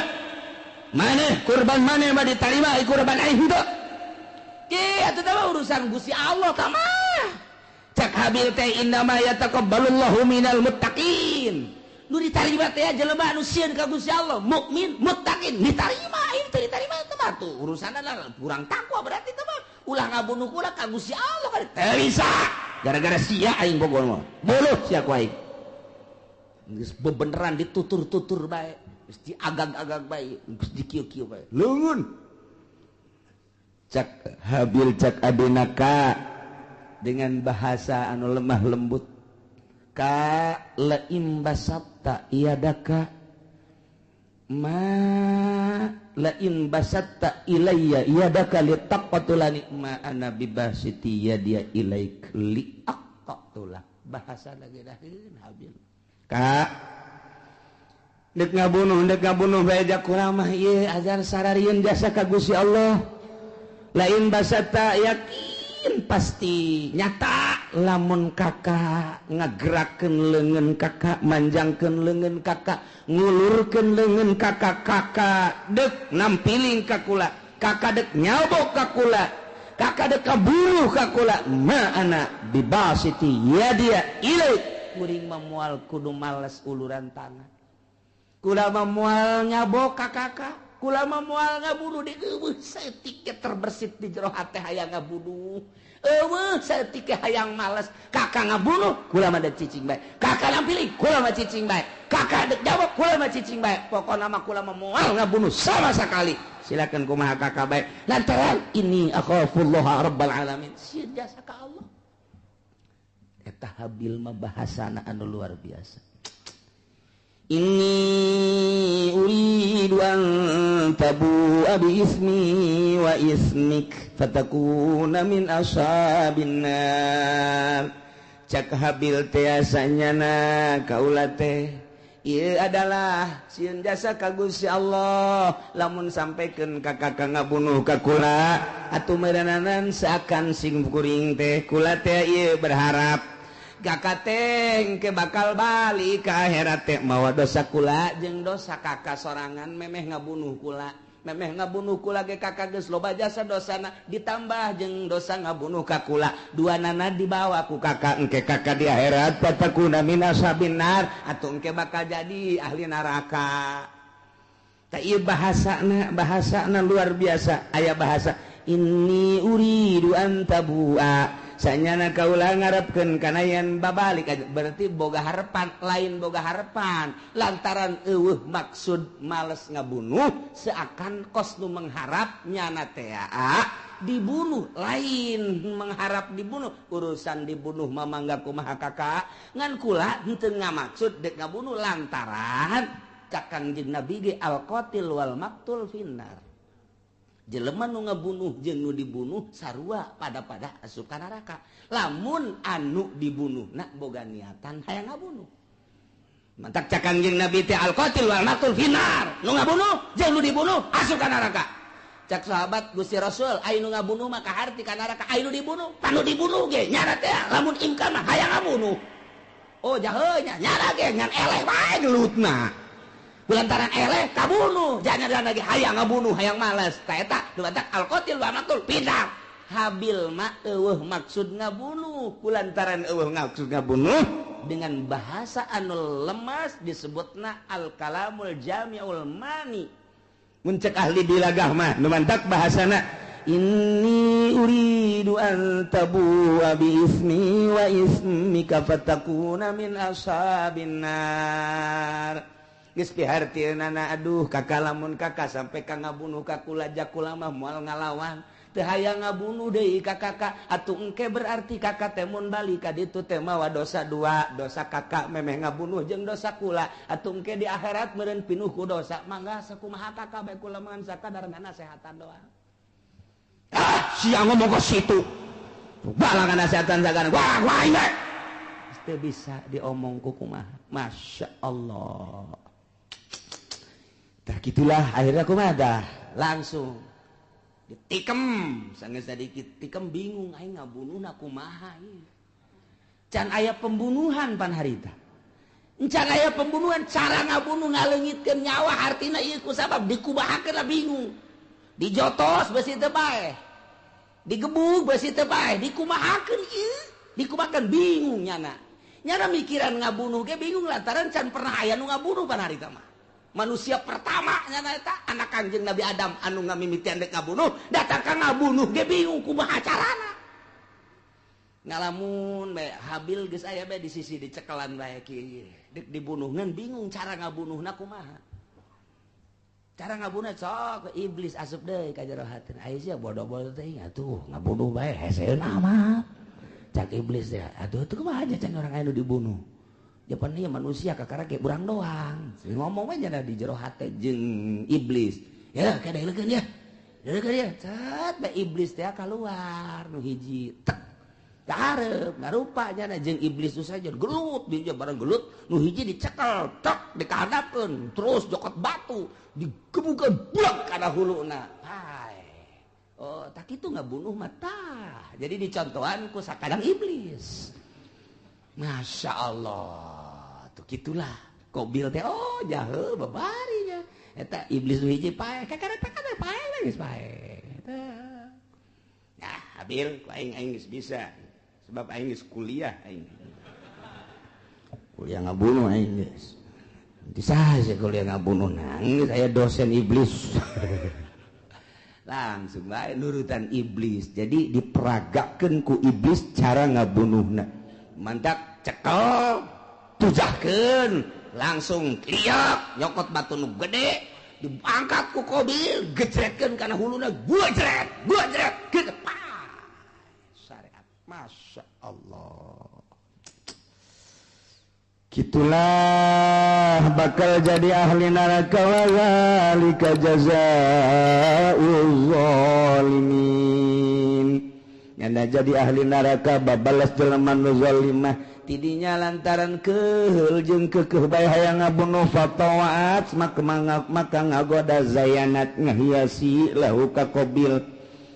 Maneh kurban maneh mah ditarima, kurban aing henteu. Ki atuh teh urusan Gusti Allah tah mah. Cak Habil teh innama yataqabbalullahu minal muttaqin. Nu ditarima teh jelema anu sieun ka Gusti Allah, mukmin, muttaqin, ditarima. Aing teu ditarima teh mah tuh urusanna kurang takwa berarti teh mah. Ulah ngabunuh kula ka Gusti Allah kan teu bisa. Gara-gara sia aing bogoh mah. Buluh sia ku aing. Geus bebeneran ditutur-tutur bae, geus diagag-agag bae, geus dikieu-kieu bae. Leungeun. Cak Habil cak adina ka dengan bahasa anu lemah lembut. Ka laim basatta iyadaka ma lain basatta ilayya iyadaka litaqtulani ma ana bibasiti yadiya ilaik liaqtula. Bahasa lagi daheun Habil. Ka dek ngabunuh bae jak kurang mah ieu azan sararieun jasa ka Gusti Allah. Lain basatta yakin pasti nyata lamun kakak ngagerakeun leungeun kakak, manjangkeun leungeun kakak, ngulurkeun leungeun kakak, kakak dek nampiling ka kula, kakak dek nyabok ka kula, kakak dek kaburuh ka kula, ma ana bibasiti yadia ilaik. Kuring mah moal kudu males uluran tangan, kula mah moal nyabok ka kakak, Kula mah moal ngabunuh di eueuh saeutik terbersit di jero hate hayang ngabunuh. Eueuh saeutik hayang males. Kakak ngabunuh kula mah dek cicing bae. Kakak nampili kula mah cicing bae. Kakak dek jawab kula mah cicing bae. Pokona mah kula mah moal ngabunuh sama sekali. Silakan kumaha kakak bae. Lantaran ini akhafullah rabbal alamin. Sieun jasa ka Allah. Eta Habil mah bahasana anu luar biasa. Inni uridu an tabu'a bi ismi wa ismik fatakuna min ashabin nar. Cak Habil teh asanyana kaula teh ieu adalah sieun jasa ka Gusti Allah lamun sampaikan ka kakak ngabunuh ka kula atuh meureunanan seakan sing kuring teh kula teh ieu berharap kakak teh ke bakal balik ke akhirat teh mawa dosa kula jeung dosa kakak sorangan memeh ngabunuh kula memeh ngabunuh kula ge kakak geus loba jasa dosana ditambah jeung dosa ngabunuh ka kula dua nana dibawa ku kakak engke kakak di akhirat fatakuna min ashabin nar atuh engke bakal jadi ahli neraka. Tah ieu bahasana luar biasa. Aya bahasa inni uridu an tabu'a sanyana kaula ngarepkeun kana yen babalik berarti boga harapan lain boga harapan lantaran eueuh maksud males ngabunuh seakan kos nu mengharap nyana teh dibunuh lain mengharap dibunuh urusan dibunuh mah mangga kumaha kakak ngan kula henteu ngamaksud dek ngabunuh lantaran cak Kangjeng Nabi ge al qatil wal maqtul finnar. Jelema nu ngabunuh jeung nu dibunuh sarua pada-pada asup ka neraka. Lamun anu dibunuh na boga niatan hayang ngabunuh. Mantak cak Kangjeng Nabi teh al qatil wal maqtul finnar. Nu ngabunuh jeung nu dibunuh asup ka neraka. Cak sahabat Gusti Rasul aya nu ngabunuh mah kaharti ka neraka, aya nu dibunuh panu dibunuh ge nyara teh lamun imkan mah hayang ngabunuh. Oh jahe nya nyara ge ngan eleh wae gelutna. Lantaran eleh kabunuh jangan lagi hayang ngabunuh hayang males ta eta dumantak al qatil wa maqtul pindah. Habil mah eueuh maksud ngabunuh kulantaran eueuh maksud ngabunuh dengan bahasa anu lemas disebutna al kalamul jami'ul mani. Mun cek ahli bilagah mah dumantak bahasana inni uridu an tabu'a bi ismi wa ismika fatakuna min ashabin nar. Geus pihartieunana aduh kakak lamun kakak sampai ka ngabunuh ka kula jakula mah moal ngalawan teu hayang ngabunuh deui ka kakak atuh engke berarti kakak teh mun balik ka ditu teh mawa dosa dua dosa kakak memeh ngabunuh jeung dosa kula atuh engke di akhirat meureun pinuh ku dosa mangga sakumaha kakak bae kula mah sakadar nasehatan doang. Ah sia ngomong ka situ balangan nasehatan sagana wah wah bae teu bisa diomong ku kumaha. Masya Allah. Tah gitulah akhirnya kumaha dah langsung ditikem sanggeus sadikit tikem bingung aing ngabunuhna kumaha ieu. Can aya pembunuhan pan harita. Can aya pembunuhan cara ngabunuh ngaleungitkeun nyawa hartina ieu ku sabab dikumahakeun lah bingung. Dijotos beusi teu bae. Digebug beusi teu bae, dikumahakeun ieu, dikumahakeun bingung nyana. Nyana mikiran ngabunuh ge bingung lantaran can pernah aya nu ngabunuh pan harita mah. Manusia pertama nyana eta anak Kangjeng Nabi Adam anu ngamimitian dek ngabunuh datang ka ngabunuh ge bingung kumaha carana. Ngalamun bae Habil geus aya bae di sisi dicekelan bae kieu dek dibunuh ngan bingung cara ngabunuhna kumaha. Cara ngabunuh sok iblis asup deui ka jero hateun. Aya sia bodoh-bodoh teh atuh ngabunuh bae heseun amat. Cak iblis teh atuh teu kumaha aja can urang aya nu dibunuh. Japan ieu manusia kakara ge urang doang. Ngomong we nya di jero hate jeung iblis. Ya kadeulekeun ya. Deulekeun ya. Cet bae iblis teh kaluar nu hiji tek. Kahareup ngarupa nya jeung iblis nu saja gelut dia bareng gelut nu hiji dicekel tek dikahadapkeun terus jokot batu digebukeun blek kana huluna. Hai. Oh, tak kitu ngabunuh mah tah. Jadi dicontohan ku sakadang iblis. Masya Allah, tuh gitulah. Kobil teh, oh jahe babarinya. Eta iblis nu hiji paeh, kakara takana paeh geus paeh. Eta. Nah, Habil, ku aing aing geus bisa. Sebab aing geus kuliah aing. Kuliah ngabunuh aing geus. Bisa sih kuliah ngabunuh nangis saya dosen iblis. Langsung bae nurutan iblis. Jadi diperagakeun ku iblis cara ngabunuhna. Mantak cekel, tujahkeun, langsung liak nyokot batu nu gede, diangkat ku Kobil, gejretkeun kana huluna, gua jret, gitu. Syariat. Masya Allah. Gitulah bakal jadi ahli neraka wa zalika jazaa'uz zalimin. Nyana jadi ahli neraka babalas jelema nu zalimah tidinya lantaran keheul jeung keukeuh bae hayang ngabunuh fatawaat maka ngagoda zayanat ngahiasi lahu ka Qabil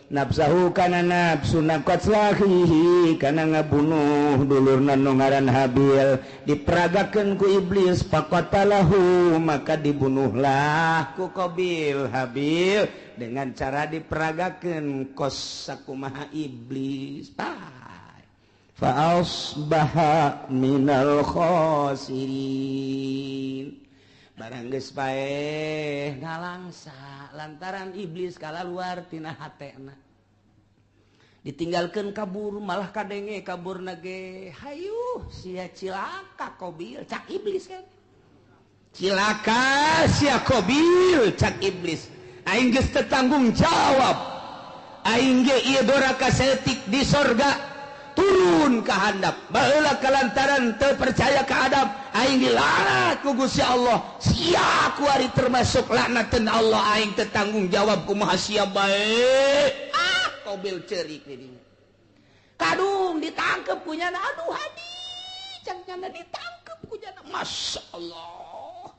nafsahu kana nafsu naqatlahihi kana ngabunuh dulurna nu ngaran Habil diperagakeun ku iblis faqatalahu maka dibunuhlah ku Qabil Habil dengan cara diperagakeun kos sakumaha iblis fa asbaha minal khasirin. Barang geus paeh nalangsa lantaran iblis kalaluar tina hatena ditinggalkeun kabur malah kadenge kaburna ge hayuh sia cilaka Qabil cak iblis kan cilaka sia Qabil cak iblis aing geus teu tanggung jawab aing ge ieu doraka saeutik di sorga turun ka handap baheula kalantaran teu percaya ka Adam aing dilaknat ku Gusti Allah sia kuari termasuk laknateun Allah aing teu tanggung jawab kumaha sia bae ah Qabil ceurik di dinya kadung ditangkep ku nyana aduh hadi cang nyana ditangkep ku nyana Masya Allah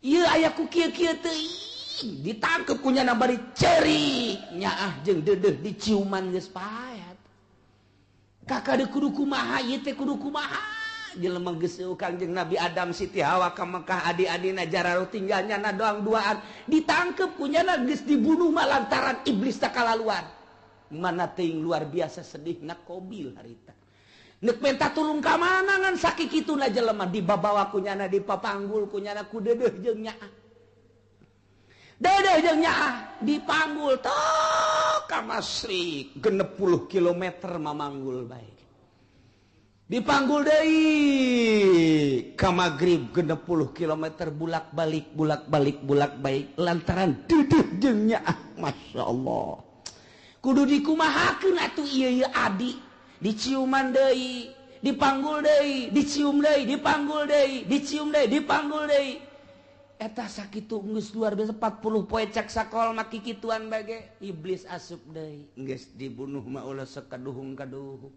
ieu aya ku kieu-kieu teuing ditangkep ku nyana bari ceurik nyaah jeung deudeuh diciuman geus paet kakak de kudu kumaha ieu teh kudu kumaha jelema geus Kangjeng Nabi Adam Siti Hawa ka Mekah adi-adina jararo tinggal nyana doang duaan ditangkep ku nyana geus dibunuh mah lantaran iblis teh kalaluan mana teuing luar biasa sedihna Qabil harita neuk menta tulung ka mana ngan sakikituna jelema dibabawa ku nyana dipapanggul ku nyana ku deudeuh jeung nyaah deudeuh jeung nyaah dipanggul tok ka Masrik 60 km mamanggul bae dipanggul deui ka magrib 60 km bulak-balik bulak-balik bulak-balik lantaran deudeuh jeung nyaah Masya Allah kudu dikumahakeun atuh ieu ieu adi diciuman deui dipanggul deui dicium deui dipanggul deui dicium deui dipanggul deui eta sakitu geus luar biasa 40 poe cak sakol mah kikituan bage iblis asup deui geus dibunuh mah ulah sekaduhung-kaduhung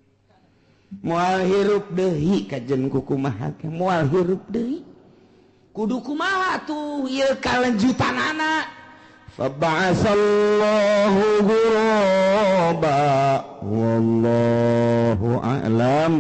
moal hirup deui kajen ku kumaha ge moal hirup deui kudu kumaha tuh ieu kalanjutanana faba'asallahu ghuraba wallahu a'lam.